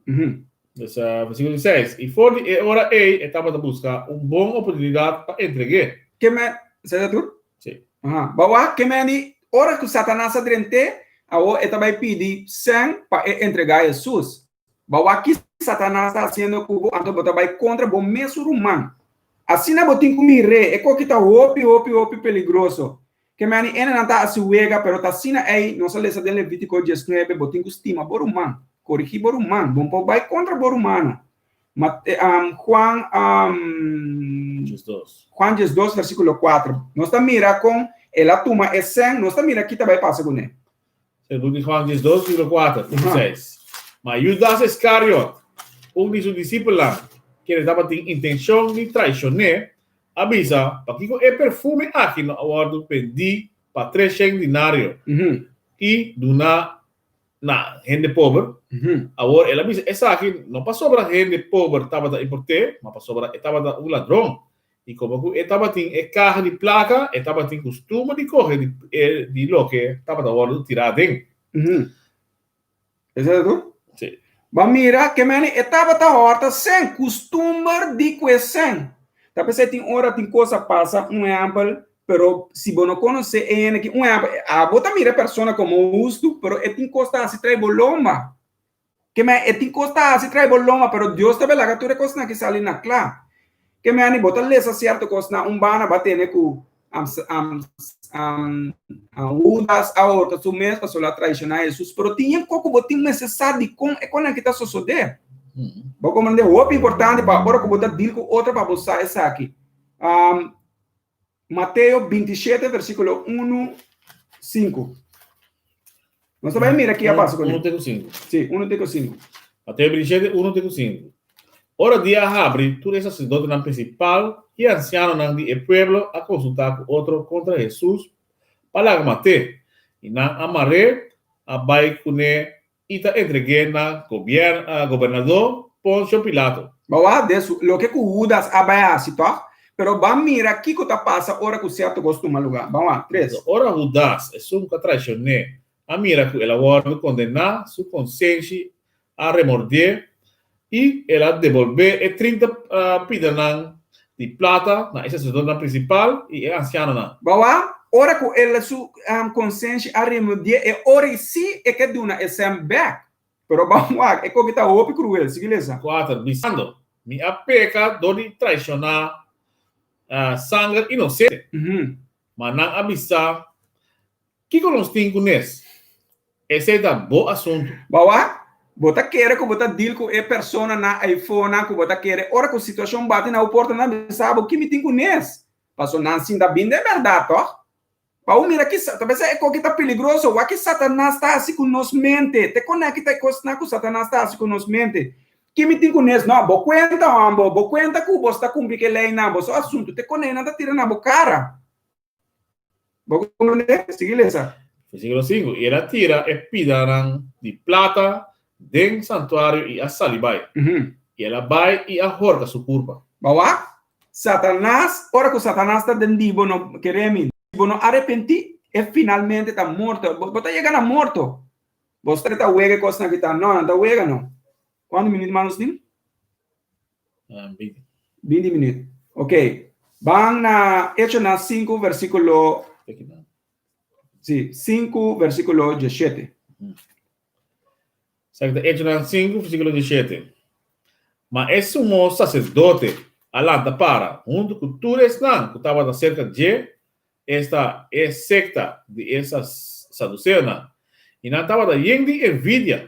Dus, versíkulo 16, I for di e ora ei e tabata buska un bon oportunidat pa entreg'é. Ke men, esei ta tur? Sí. Aha. Ba wak, ke men di, ora ku Satanas a drent'é, awor e ta bai pidi sèn pa e entregá Hesus. Ba wak ki Satanas ta hasiendo ku bo, anto bo ta bai kontra bo mesun ruman. Asina bo tin ku mir'é, e koki ta hopi, hopi, hopi peligroso. Ke meni enenan ta hasi wega, pero ta asina ei, nos a lesa den Levítiko 19, bo tin ku stima bo ruman, korigí bo ruman, bo no por bai kontra bo rumannan. Mate, Juan, Juan 12, versíkulo 4. Nos ta mira kon el a tuma e sèn, nos ta mira ki ta bai pasa kuné. Segun di Juan 12, versíkulo 4, 6. Ma Judas Iskariot, un di su disipelnan, kende tabatin intenshon di traishon'é, a bisa, Pakiko e perfume aki no a wòrdu bendí pa 300 dinario i duná na hende pober? Awor el a bisa esaki no pasobra hende pober tabata import'é, ma pasobra e tabata un ladron, i komo ku e tabatin e kaha di plaka, e tabatin kustumber di kohe di loke tabata wòrdu tirá aden. Esei ta tur? Sí. Bo a mira ke meni e tabata hòrta sèn, kustumber di kue sèn. Ta p'esei tin ora tin kos a pasa, un ehèmpel, pero si bo no konosé e hende ki, un ehèmpel, abo ta mira e persona komo hustu, pero e tin kos ta hasi trae bo lomba. Ke men e tin kos ta hasi trae bo lomba, pero Dios ta bai laga tur e kosnan aki sali na kla. Ke men bo ta lesa sierto kosnan un banda bo a tene ku Hudas a horka su mes pasobra el a traishoná Hesus, pero tin yen kos ku bo tin mester sa dikon e kosnan aki ta sosodé. Bo komprendé? Hopi importante pa ora ku bo ta dil ku otro pa bo sa esaki. Mateo 27 versíkulo 1, 5. Nos ta bai mira ki a pasa kuné. 1 te ku 5. Sí, 1 te ku 5. Mateo 27, 1 te ku 5. Ora dia a habri, tur e saserdotenan prinsipal i ansianonan di e pueblo a konsultá ku otro kontra Hesus pa laga mat'é. I nan a mar'é, a bai kuné i ta entreg'é na gobernadó Ponsio Pilato. Bo wak den su loke ku Hudas a bai hasi, tòg? Pero ban mira kiko ta pasa ora ku sierto kos tuma lugá. Ban wak, tres. Ora Hudas, esun ku a traishon'é, a mira ku el a wòrdu kondená, su konsenshi a remordié i el a debolbé e 30 pidanan di plata na e saserdotenan prinsipal i e ansianonan. Bo wak? Ora ku el su konsenshi a remordié, e ora ei sí e ke duna e sèn bèk. Pero ban wak, e koki ta hopi kruel. Sigui lesa. 4, bisando, Mi a peka dor di traishoná sanger inosente. Ma nan a bisa, Kiko nos tin ku nes? Esei ta bo asuntu. Bo wak, bo ta kere ku bo ta deal ku e personanan eifonan ku bo ta kere ora ku situashon bati na bo porta nan bisa bo, Ki mi tin ku nes? Paso nan sinta bin den bèrdat, tòg? Pa bo mira ki ta bisa e koki ta peligroso, wak ki Satanas ta hasi ku nos mente. Te konè ki ta e kosnan ku Satanas ta hasi ku nos mente. Ki mi tin ku nes? No, bo kuenta hòmber, bo kuenta ku bo sta kumpli ku e leinan, bo so asuntu te konè nan ta tira na bo kara. Bo komprendé? Sigui lesa. Versíkulo 5, I el a tira e pidanan di plata den santuario i a sali bai. I el a bai i a horka su kurpa. Bo wak? Satanas, ora ku Satanas ta den di bo no kere mi, si bo no arepentí, e finalmente ta morto. Bo ta yega na morto. Bo sa ta wega e kosnan ki ta? No, nan ta wega no. Kuantu minüt mas nos tin? 20. 20 minüt. Ok. Ban na Echonan 5 versíkulo Sí, 5 versíkulo 17. Sa ta Echonan 5 versíkulo 17. Ma e sumo saserdote a lanta para huntu ku tur esnan ku tabata serka dje, esta e sekta di e saduseonan, i nan tabata yen di envidia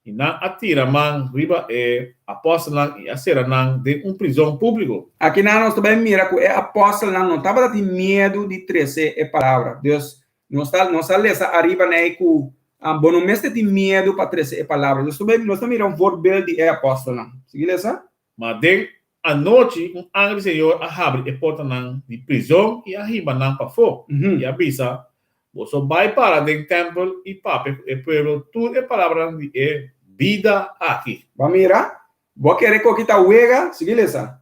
I nan a tira man riba e apòstelnan i a sera nan den un prizon públiko. Akinan nos ta bai mira ku e apòstelnan no tabata tin miedu di trese e palabra. Dus, nos ta nos a lesa ariba nei ku bo no mester tin miedu pa trese e palabra. Dus nos ta mira un voorbeeld di e apòstelnan. Sigui lesa. Ma den anochi un angel di Señor a habri e portanan di prizon i a hiba nan pafó, i a bisa, Boso bai para den tèmpel i papia ku e pueblo tur e palabranan di e bida aki. Bo a mira? Bo a kere koki ta wega? Sigui lesa.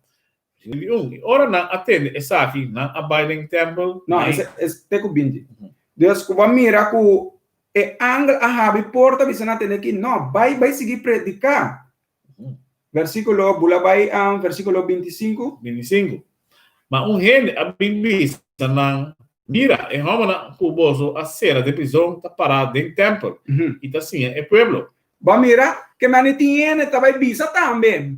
21, I ora nan a tende esaki, nan a bai den tèmpel. No, es te ku 20. Dus ku bo a mira ku e angel a habri porta bisa nan tende ki, No, bai, bai sigui prediká. Versíkulo, bula bai a versíkulo 25. 25. Ma un hende a bin bisa nan, Mira, e hòmbernan ku boso a sera den prizon ta pará den tèmpel i ta siña e pueblo. Bo a mira ke mane tin hende ta bai bisa tambe.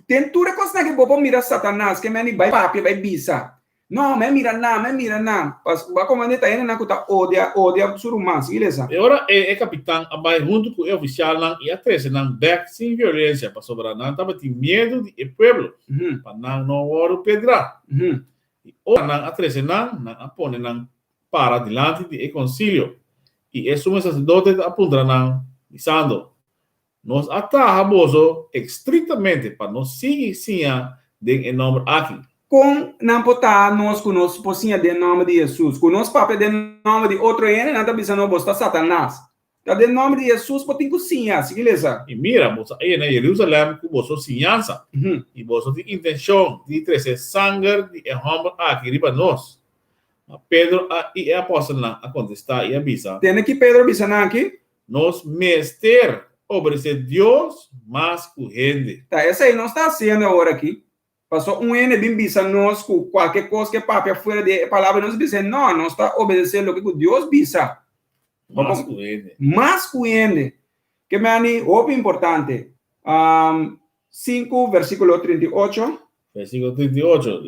Den tur e kosnan aki bo por mira Satanas ke mane bai papia bai bisa. No, mi a mira nan, mi a mira nan. Pas, bo a komprendé ta hendenan ku ta odia, odia su ruman. Sigui lesa. E ora ei e kapitan a bai huntu ku e ofisialnan i a trese nan bèk sin violensia, pasobra nan tabatin miedu di e pueblo, pa nan no wòrdu pedrá. I ora nan a trese nan, nan a pone nan para dilanti di e konsilio, i e sumo saserdote a puntra nan, bisando, Nos a traha boso estriktamente pa no sigui siña den e nòmber aki. Kon nan por taha nos ku nos por siña den nòmber di Hesus? Ku nos papia den nòmber di otro hende, nan ta bisa nos, Boso ta Satanas. Ta den nòmber di Hesus bo tin ku siña. Sigui lesa. I mira, boso a yena Jerusalèm ku boso siñansa, i boso tin intenshon di trese sanger di e hòmber aki riba nos. Ma Pedro a i e apòstelnan a kontestá i a bisa. Tende ki Pedro a bisa nan aki? Nos mester obedecé Dios mas cu hende. Ta esei nos ta haciendo awor aki. Pasobra un hende bin bisa nos cu cualke cos ke papia fuera di e palabra nos bisa no, nos ta obedecé loke cu Dios bisa. Mas cu hende. Mas cu hende. Ke meni hopi importante. 5 versiculo 38. Versiculo 38.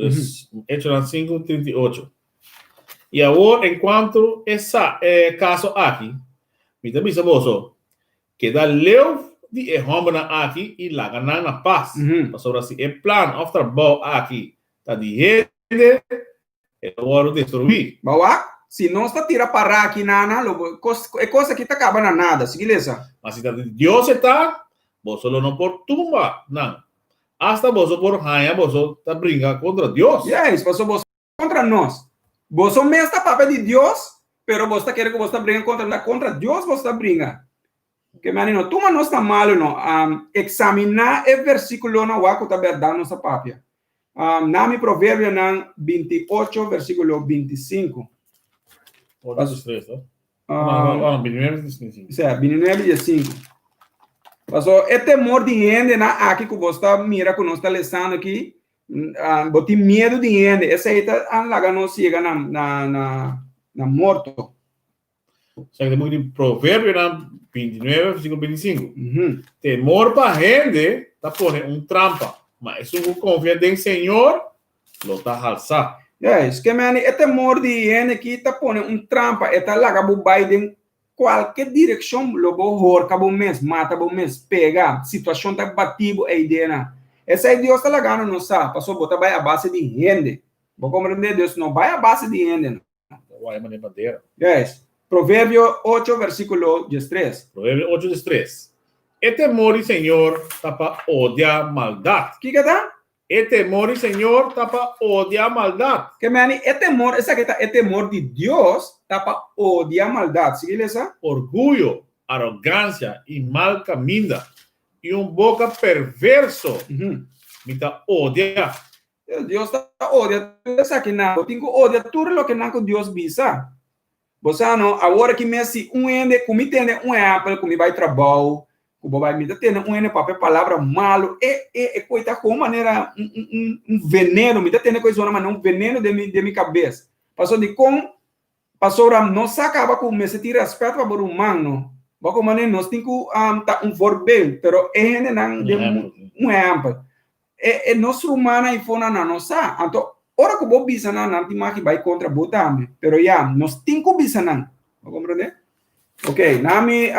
Echonan 5, 38. I awor en cuanto e sa e caso aki, mi ta bisa boso, keda leu di e hombernan aki i laga nan na pas, pasobra si e plan of trabou aki ta di hende, e lo wòrdu destruí. Bo wak, si nos ta tira pará aki nana, lo bo kos e kos aki ta kaba na nada. Sigui lesa. Ma si ta di Dios e ta, boso lo no por tumba nan, asta boso por haña boso ta bringa kontra Dios. Yes, pasobra boso kontra nos. Boso mes ta papia di Dios, pero boso ta kere ku boso ta bringa kontra nos. Kontra Dios boso ta bringa. Ke mane no tuma nos na malu no. Eksaminá e versíkulonan wak ku ta bèrdat nos ta papia. Na mi Proverbionan 28 versíkulo 25. Ora dos tres, no? No, 29 di 5. Sea, 29 di 5. Paso e temor di hendenan aki ku boso ta mira ku nos ta lesando aki. Bo tin miedu di hende, esei ta laga nos yega na na na na morto. Sa ke di Proverbionan 29, versíkulo 25. Temor pa hende ta pone un trampa, ma esun ku konfia den Señor lo ta halsá. Yes, ke meni e temor di hende ki ta pone un trampa, e ta laga bo bai den kualke direkshon, lo bo horka bo mes, mata bo mes, pega, situashon ta bati bo eidena. Esei Dios ta lagando nos sa, pasobra bo ta bai a base di hende. Bo komprendé? Dios no bai a base di hende no. Wai manera bandera. Yes. Proverbio 8 versíkulo 13. Proverbio 8 13. E temor di Señor ta pa odia maldat. Kiko ta? E temor di Señor ta pa odia maldat. Ke meni e temor, esaki ta e temor di Dios, ta pa odia maldat. Sigui lesa. Orguyo, arogansia i mal kaminda, i un boka perverso mi ta odia. Dios ta odia tur esakinan. Bo tin ku odia tur lokenan ku Dios bisa. Bo sa no, awor aki mes si un hende ku mi tende un ehèmpel ku mi bai trabou, ku bo bai mi ta tende un hende papia palabra malu, e e e koi ta kon manera un un un un veneno, mi ta tende koi zona manera un veneno den mi den mi kabes. Pasobra dikon? Pasobra nos sa kaba ku mester tin rèspèt pa bo ruman no. Bo kon manera nos tin ku ta un voorbeeld, pero e hendenan den un ehèmpel. E e nos rumannan i fonan nan no sa. Anto ora ku bo bisa nan, nan tin maki bai kontra bo tambe. Pero ya, nos tin ku bisa nan. Bo komprendé? Ok, nami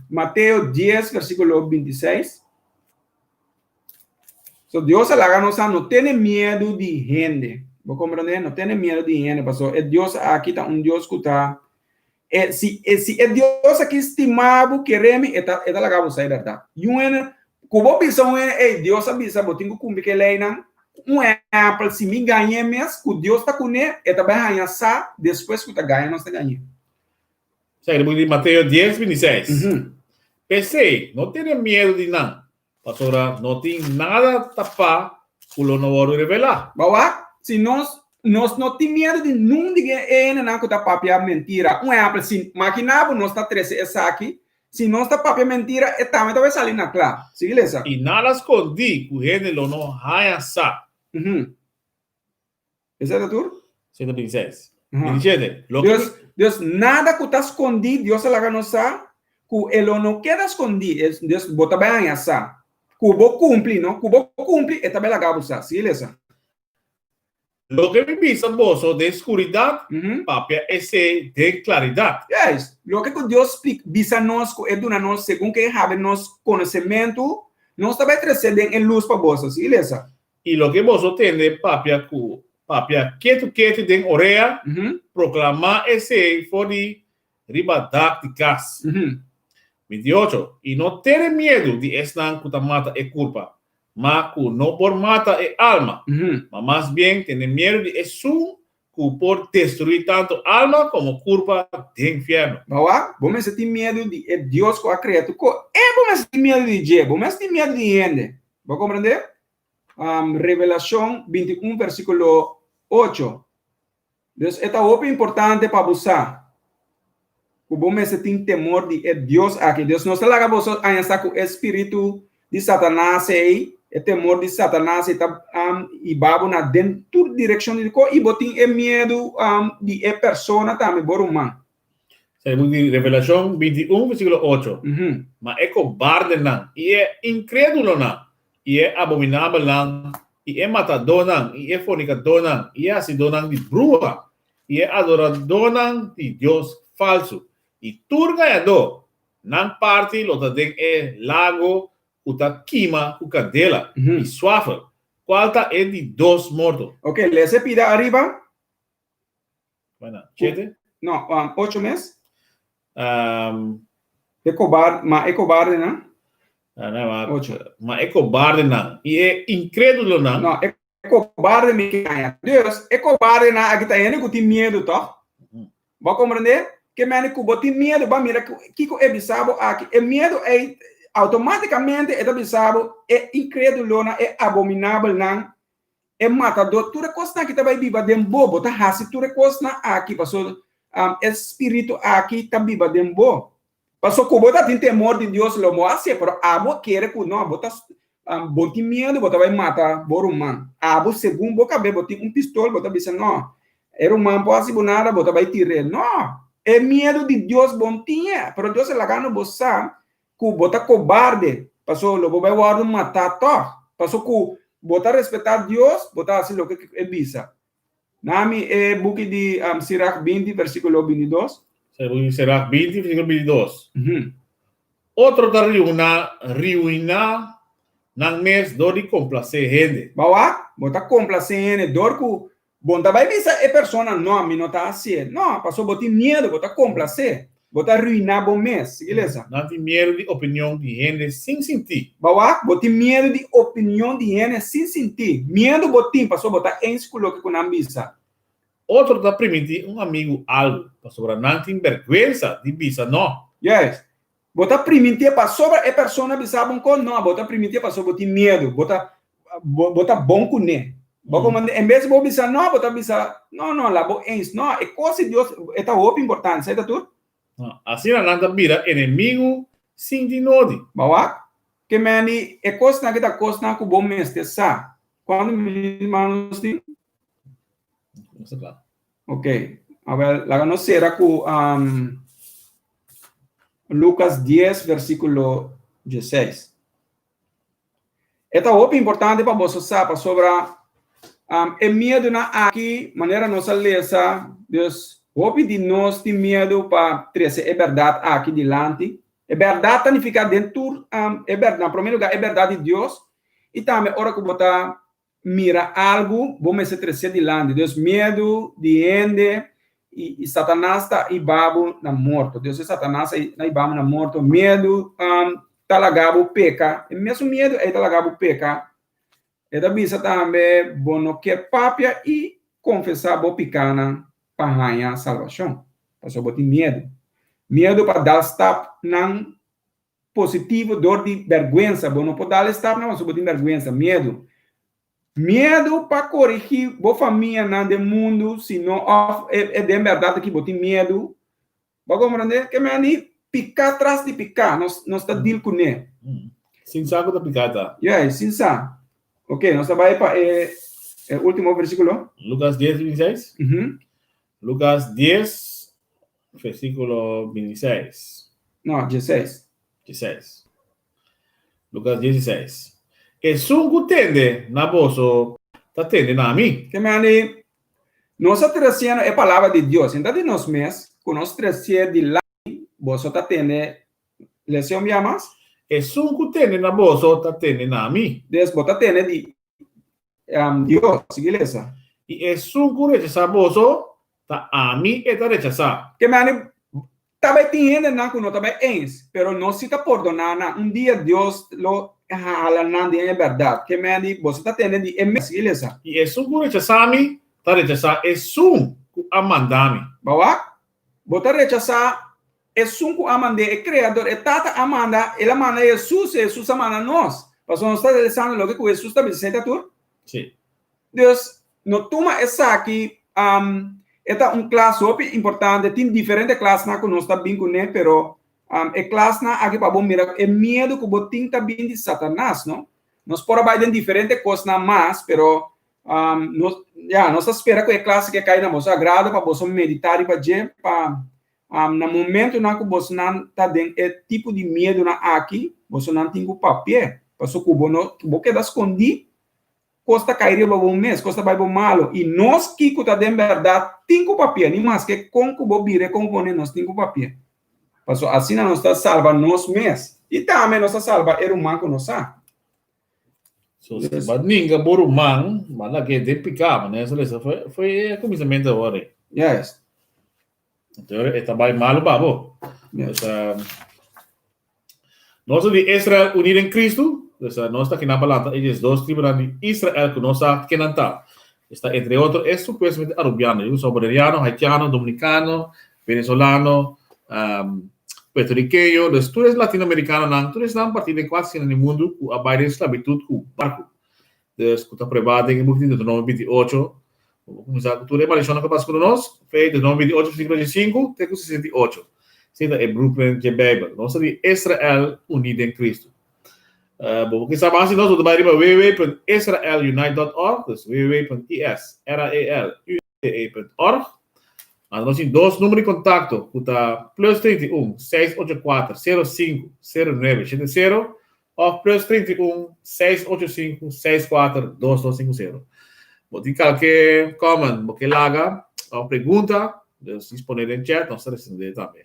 Mateo 10 versíkulo 26. So Dios a laga nos sa no tene miedu di hende. Bo komprendé? No tene miedu di hende, pasobra e Dios aki ta un Dios ku ta e si e si e Dios aki stima bo, kere mi, e ta e ta laga bo sa e bèrdat. I un hende ku bo bisa un hende, ey, Dios a bisa bo tin ku kumpli ku e leinan, un ehèmpel, si mi gañ'é mes, ku Dios ta kuné, e ta bai haña sa despues ku ta gaña nos ta gañ'é. Esaki ta buki di Mateo 10, 26. P'esei, no tene miedu di nan, Pasobra no tin nada tapá ku lo no wòrdu revelá. Bo wak, si nos, nos no tin miedu di nun di e hendenan ku ta papia mentira. Un ehèmpel, si makiná bo nos ta trese esaki, si nos ta papia mentira, e tambe ta bai sali na kla. Sigui lesa. I nada skondí ku hende lo no haña sa. Esei ta tur? 126. 27. Loke Dios, Dios, nada ku ta skondí, Dios a laga nos sa ku e lo no keda skondí. Dios, bo ta bai haña sa. Ku bo kumpli, no? Ku bo kumpli, e ta bai laga bo sa. Sigui lesa. Loke mi bisa boso den skuridat, papia esei den klaridat. Juist. Loke ku Dios splik, bisa nos, ku e duna nos, segun ku e habri nos konosementu, nos ta bai trese den e lus pa boso. Sigui lesa. I loke boso tende papia ku papia ketu ketu den orea, proklamá esei for di riba dak di kas. 28, I no tene miedu di esnan ku ta mata e kurpa, ma ku no por mata e alma, ma mas bien tene miedu di esun ku por destruí tantu alma komo kurpa den fièrnu. Bawa, bo mester tin miedu di e Dios ku a krea tur kos. E bo mester tin miedu di dje, bo mester tin miedu di hende. Bo komprendé? Revelashon 21 versíkulo 8. Dus e ta hopi importante pa bo sa ku bo mester tin temor di e Dios aki. Dios no ta laga boso haña sa ku e spiritu di Satanas ei, e temor di Satanas ei ta hiba bo na den tur direkshon di ko i bo tin e miedu di e persona tambe, bo ruman. Sa e buki di Revelashon 21 versíkulo 8. Ma e kobardenan i e inkrédulonan i e abominabelnan i e matadónan i e fornikadónan i e hasidónan di bruha i e adoradónan di dios falsu i tur gañadó, nan parti lo ta den e lago ku ta kima ku kandela i swafel, kual ta e di dos morto. Ok, lesa e pida ariba. Bueno, shete? No, ocho mes. E kobar, ma e kobardenan. Ah, no, ma, ocho. Ma e kobardenan i e inkredulonan. No, e kobarde mi ke haña. Dus, e kobardenan aki ta hende ku tin miedu, tòg? Bo a komprendé? Ke mende ku bo tin miedu, bo a mira kiko e bisa bo aki. E miedu ei, outomátikamente e ta bisa bo e inkredulonan, e abominabelnan, e matadó, tur e kosnan aki ta bai biba den bo, bo ta hasi tur e kosnan aki pasobra e spiritu aki ta biba den bo. Pasobra ku bo ta tin temor di Dios lo bo hasié, pero abo kere ku no, bo ta. Bo tin miedu, bo ta bai mata bo ruman. Abo segun bo kabe bo tin un pistol, bo ta bisa no, e ruman por hasi bo nada, bo ta bai tir'é. No! E miedu di Dios bo no tin e, pero Dios a laga no bo sa ku bo ta kobarde, paso lo bo bai wòrdu matá tòg. Paso ku bo ta respetá Dios, bo ta hasi loke e bisa. Nami e buki di Sirach 20, versíkulo 22. E buki di Sirach 20, versíkulo 22. Otro ta riuná, riuiná nan mes dor di komplasé hende. Bo wak, bo ta komplasé hende dor ku bo no ta bai bisa e persona, No, mi no ta hasié. No, pasobra bo tin miedu, bo ta komplasé. Bo ta ruiná bo mes. Sigui lesa. Nan tin miedu di opinion di hende sin sintí. Bo wak, bo tin miedu di opinion di hende sin sintí. Miedu bo tin pasobra bo ta eens ku loke ku nan bisa. Otro ta primintí un amigu algu pasobra nan tin bèrgwensa di bisa nò. Juist. Bo ta primintié pasobra e persona bisa bo un kos? Nò, bo ta primintié pasobra bo tin miedu. Bo ta bo ta bon kuné. Bo komand'é, en bes di bo bisa nò, bo ta bisa, Nò, nò, la bo eens. Nò, e kos di Dios e ta hopi importante, sa e ta tur? Nò, asina nan ta bira enemigu sin tin nodi. Bo wak? Ke meni e kosnan aki ta kosnan ku bo mester sa. Kuantu minuut mas nos tin? Nos ta kla. Ok. Awel, laga nos sera ku um, Lucas 10, versíkulo 16. E ta hopi importante pa boso sa, pasobra um, e miedunan aki, manera nos a lesa, dus hopi di nos tin miedu pa trese e bèrdat aki dilanti. E bèrdat ta nifiká den tur, um, e bèrdat, na promé lugá e bèrdat di Dios, i tambe ora ku bo ta mira algu, bo mester trese dilanti. Dus miedu di hende i, i Satanas ta hiba bo na morto. Dus e Satanas a hiba bo na morto. Miedu um, ta laga bo peka. E mesun miedu ei ta laga bo peka. E ta bisa tambe bo no ke papia i konfesá bo pikánan pa haña salbashon. Pasobra bo tin miedu. Miedu pa dal stapnan positivo dor di bèrgwensa. Bo no por dal e stapnan pasobra bo tin bèrgwensa, miedu. Miedu pa korigí bo famianan den mundu si no òf e den bèrdat aki bo tin miedu. Bo a komprondé? Ke men di piká tras di piká nos nos ta dil kuné. Sin sa ku ta piká ta. Ya, sin sa. Oke, nos ta bai pa e e último versíkulo. Lukas 10, 26? Lukas 10, versíkulo 26. No, 16. 16. Lukas 16. Esun ku tende na boso ta tende na mi. Ke mandi nos a tresiendo e palabra di Dios, en ta di nos mes, ku nos tresié dilanti boso ta tende, lese un bia mas. Esun ku tende na boso ta tende na mi. Des bo ta tende di Dios, sigui lesa. I esun ku rechasá boso, ta ami e ta rechasá. Ke mane ta bai tin hendenan ku no ta bai eens, pero nos si ta pordoná nan. Un dia Dios lo hala nan den e bèrdat. Ke mane boso ta tende di e mes, sigui lesa. I esun ku rechasá mi, ta rechasá esun ku a manda mi. Bo wak? Bo ta rechasá Esun ku a mand'é, e Kreador, e Tata a manda, el a manda Hesus, i Hesus a manda nos. Pasobra nos ta realisando loke ku Hesus ta bisa, esei ta tur? Sí. Dus, no tuma esaki, e ta un klas hopi importante, tin diferente klasnan ku nos ta bin kuné, pero e klasnan aki pa bo mira e miedu ku bo tin ta bin di Satanas, no? Nos por a bai den diferente kosnan mas, pero nos, ya, nos ta spera ku e klas aki a kai na boso agrado pa boso meditá riba dje, pa na momentonan ku bosonan ta den e tipo di miedunan aki, bosonan tin ku papi'é, pasobra ku bo no, bo keda skondí, kos ta kai riba bo mes, kos ta bai bo malu. I nos kiko ta den bèrdat tin ku papi'é, ni maske kon ku bo bira e kon pone, nos tin ku papi'é. Pasobra asina nos ta salba nos mes i tambe nos ta salba e ruman ku nos sa. So, si ba ninga bo ruman, ba lag'é den piká, manera sa lesa, foi, foi e kuminsamentu awor ei. Yes. Anto e ta bai malu pa bo. Yes. Dus, nos ta di Israel uní den Kristu, dus nos ta kinan pa lanta e 12 tribunan di Israel ku nos sa kenan ta. Esta entre otro e supuestamente arubiano, yu so boneriano, haitiano, dominicano, venezolano, puertorriqueño, dus tur es latinoamericanonan, tur esnan partí den kuater esquina di mundu ku a bai den sklabitut ku barku. Dus ku ta pruebá den e buki di Deuteronomio 28, bo kuminsá ku tur e maldishonnan ku a pasa ku nos, fe Deuteronomio 28 versíkulo 25 te ku 68. Esei ta e blueprint dje Beibel. Nos ta di Israel uní den Kristu. Bo por kisa mas di nos, bo ta bai riba www.israelunite.org, dus www.israelunite.org. Anto nos tin dos numero di kontakto ku ta plus 31 684 05 09 70 òf plus 31 685 64 2250. Bo tin kalke comment bo ke laga òf pregunta, dus disponé den chat, nos ta respondé tambe.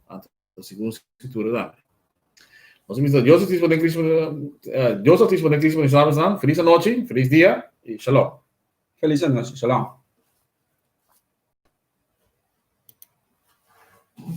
Anto segun Skritura tambe. Nos a bisa Dios Altísimo den Cristo, Dios Altísimo den Cristo bendiciona boso. Feliz anochi, feliz dia y shalom. Feliz anochi, shalom.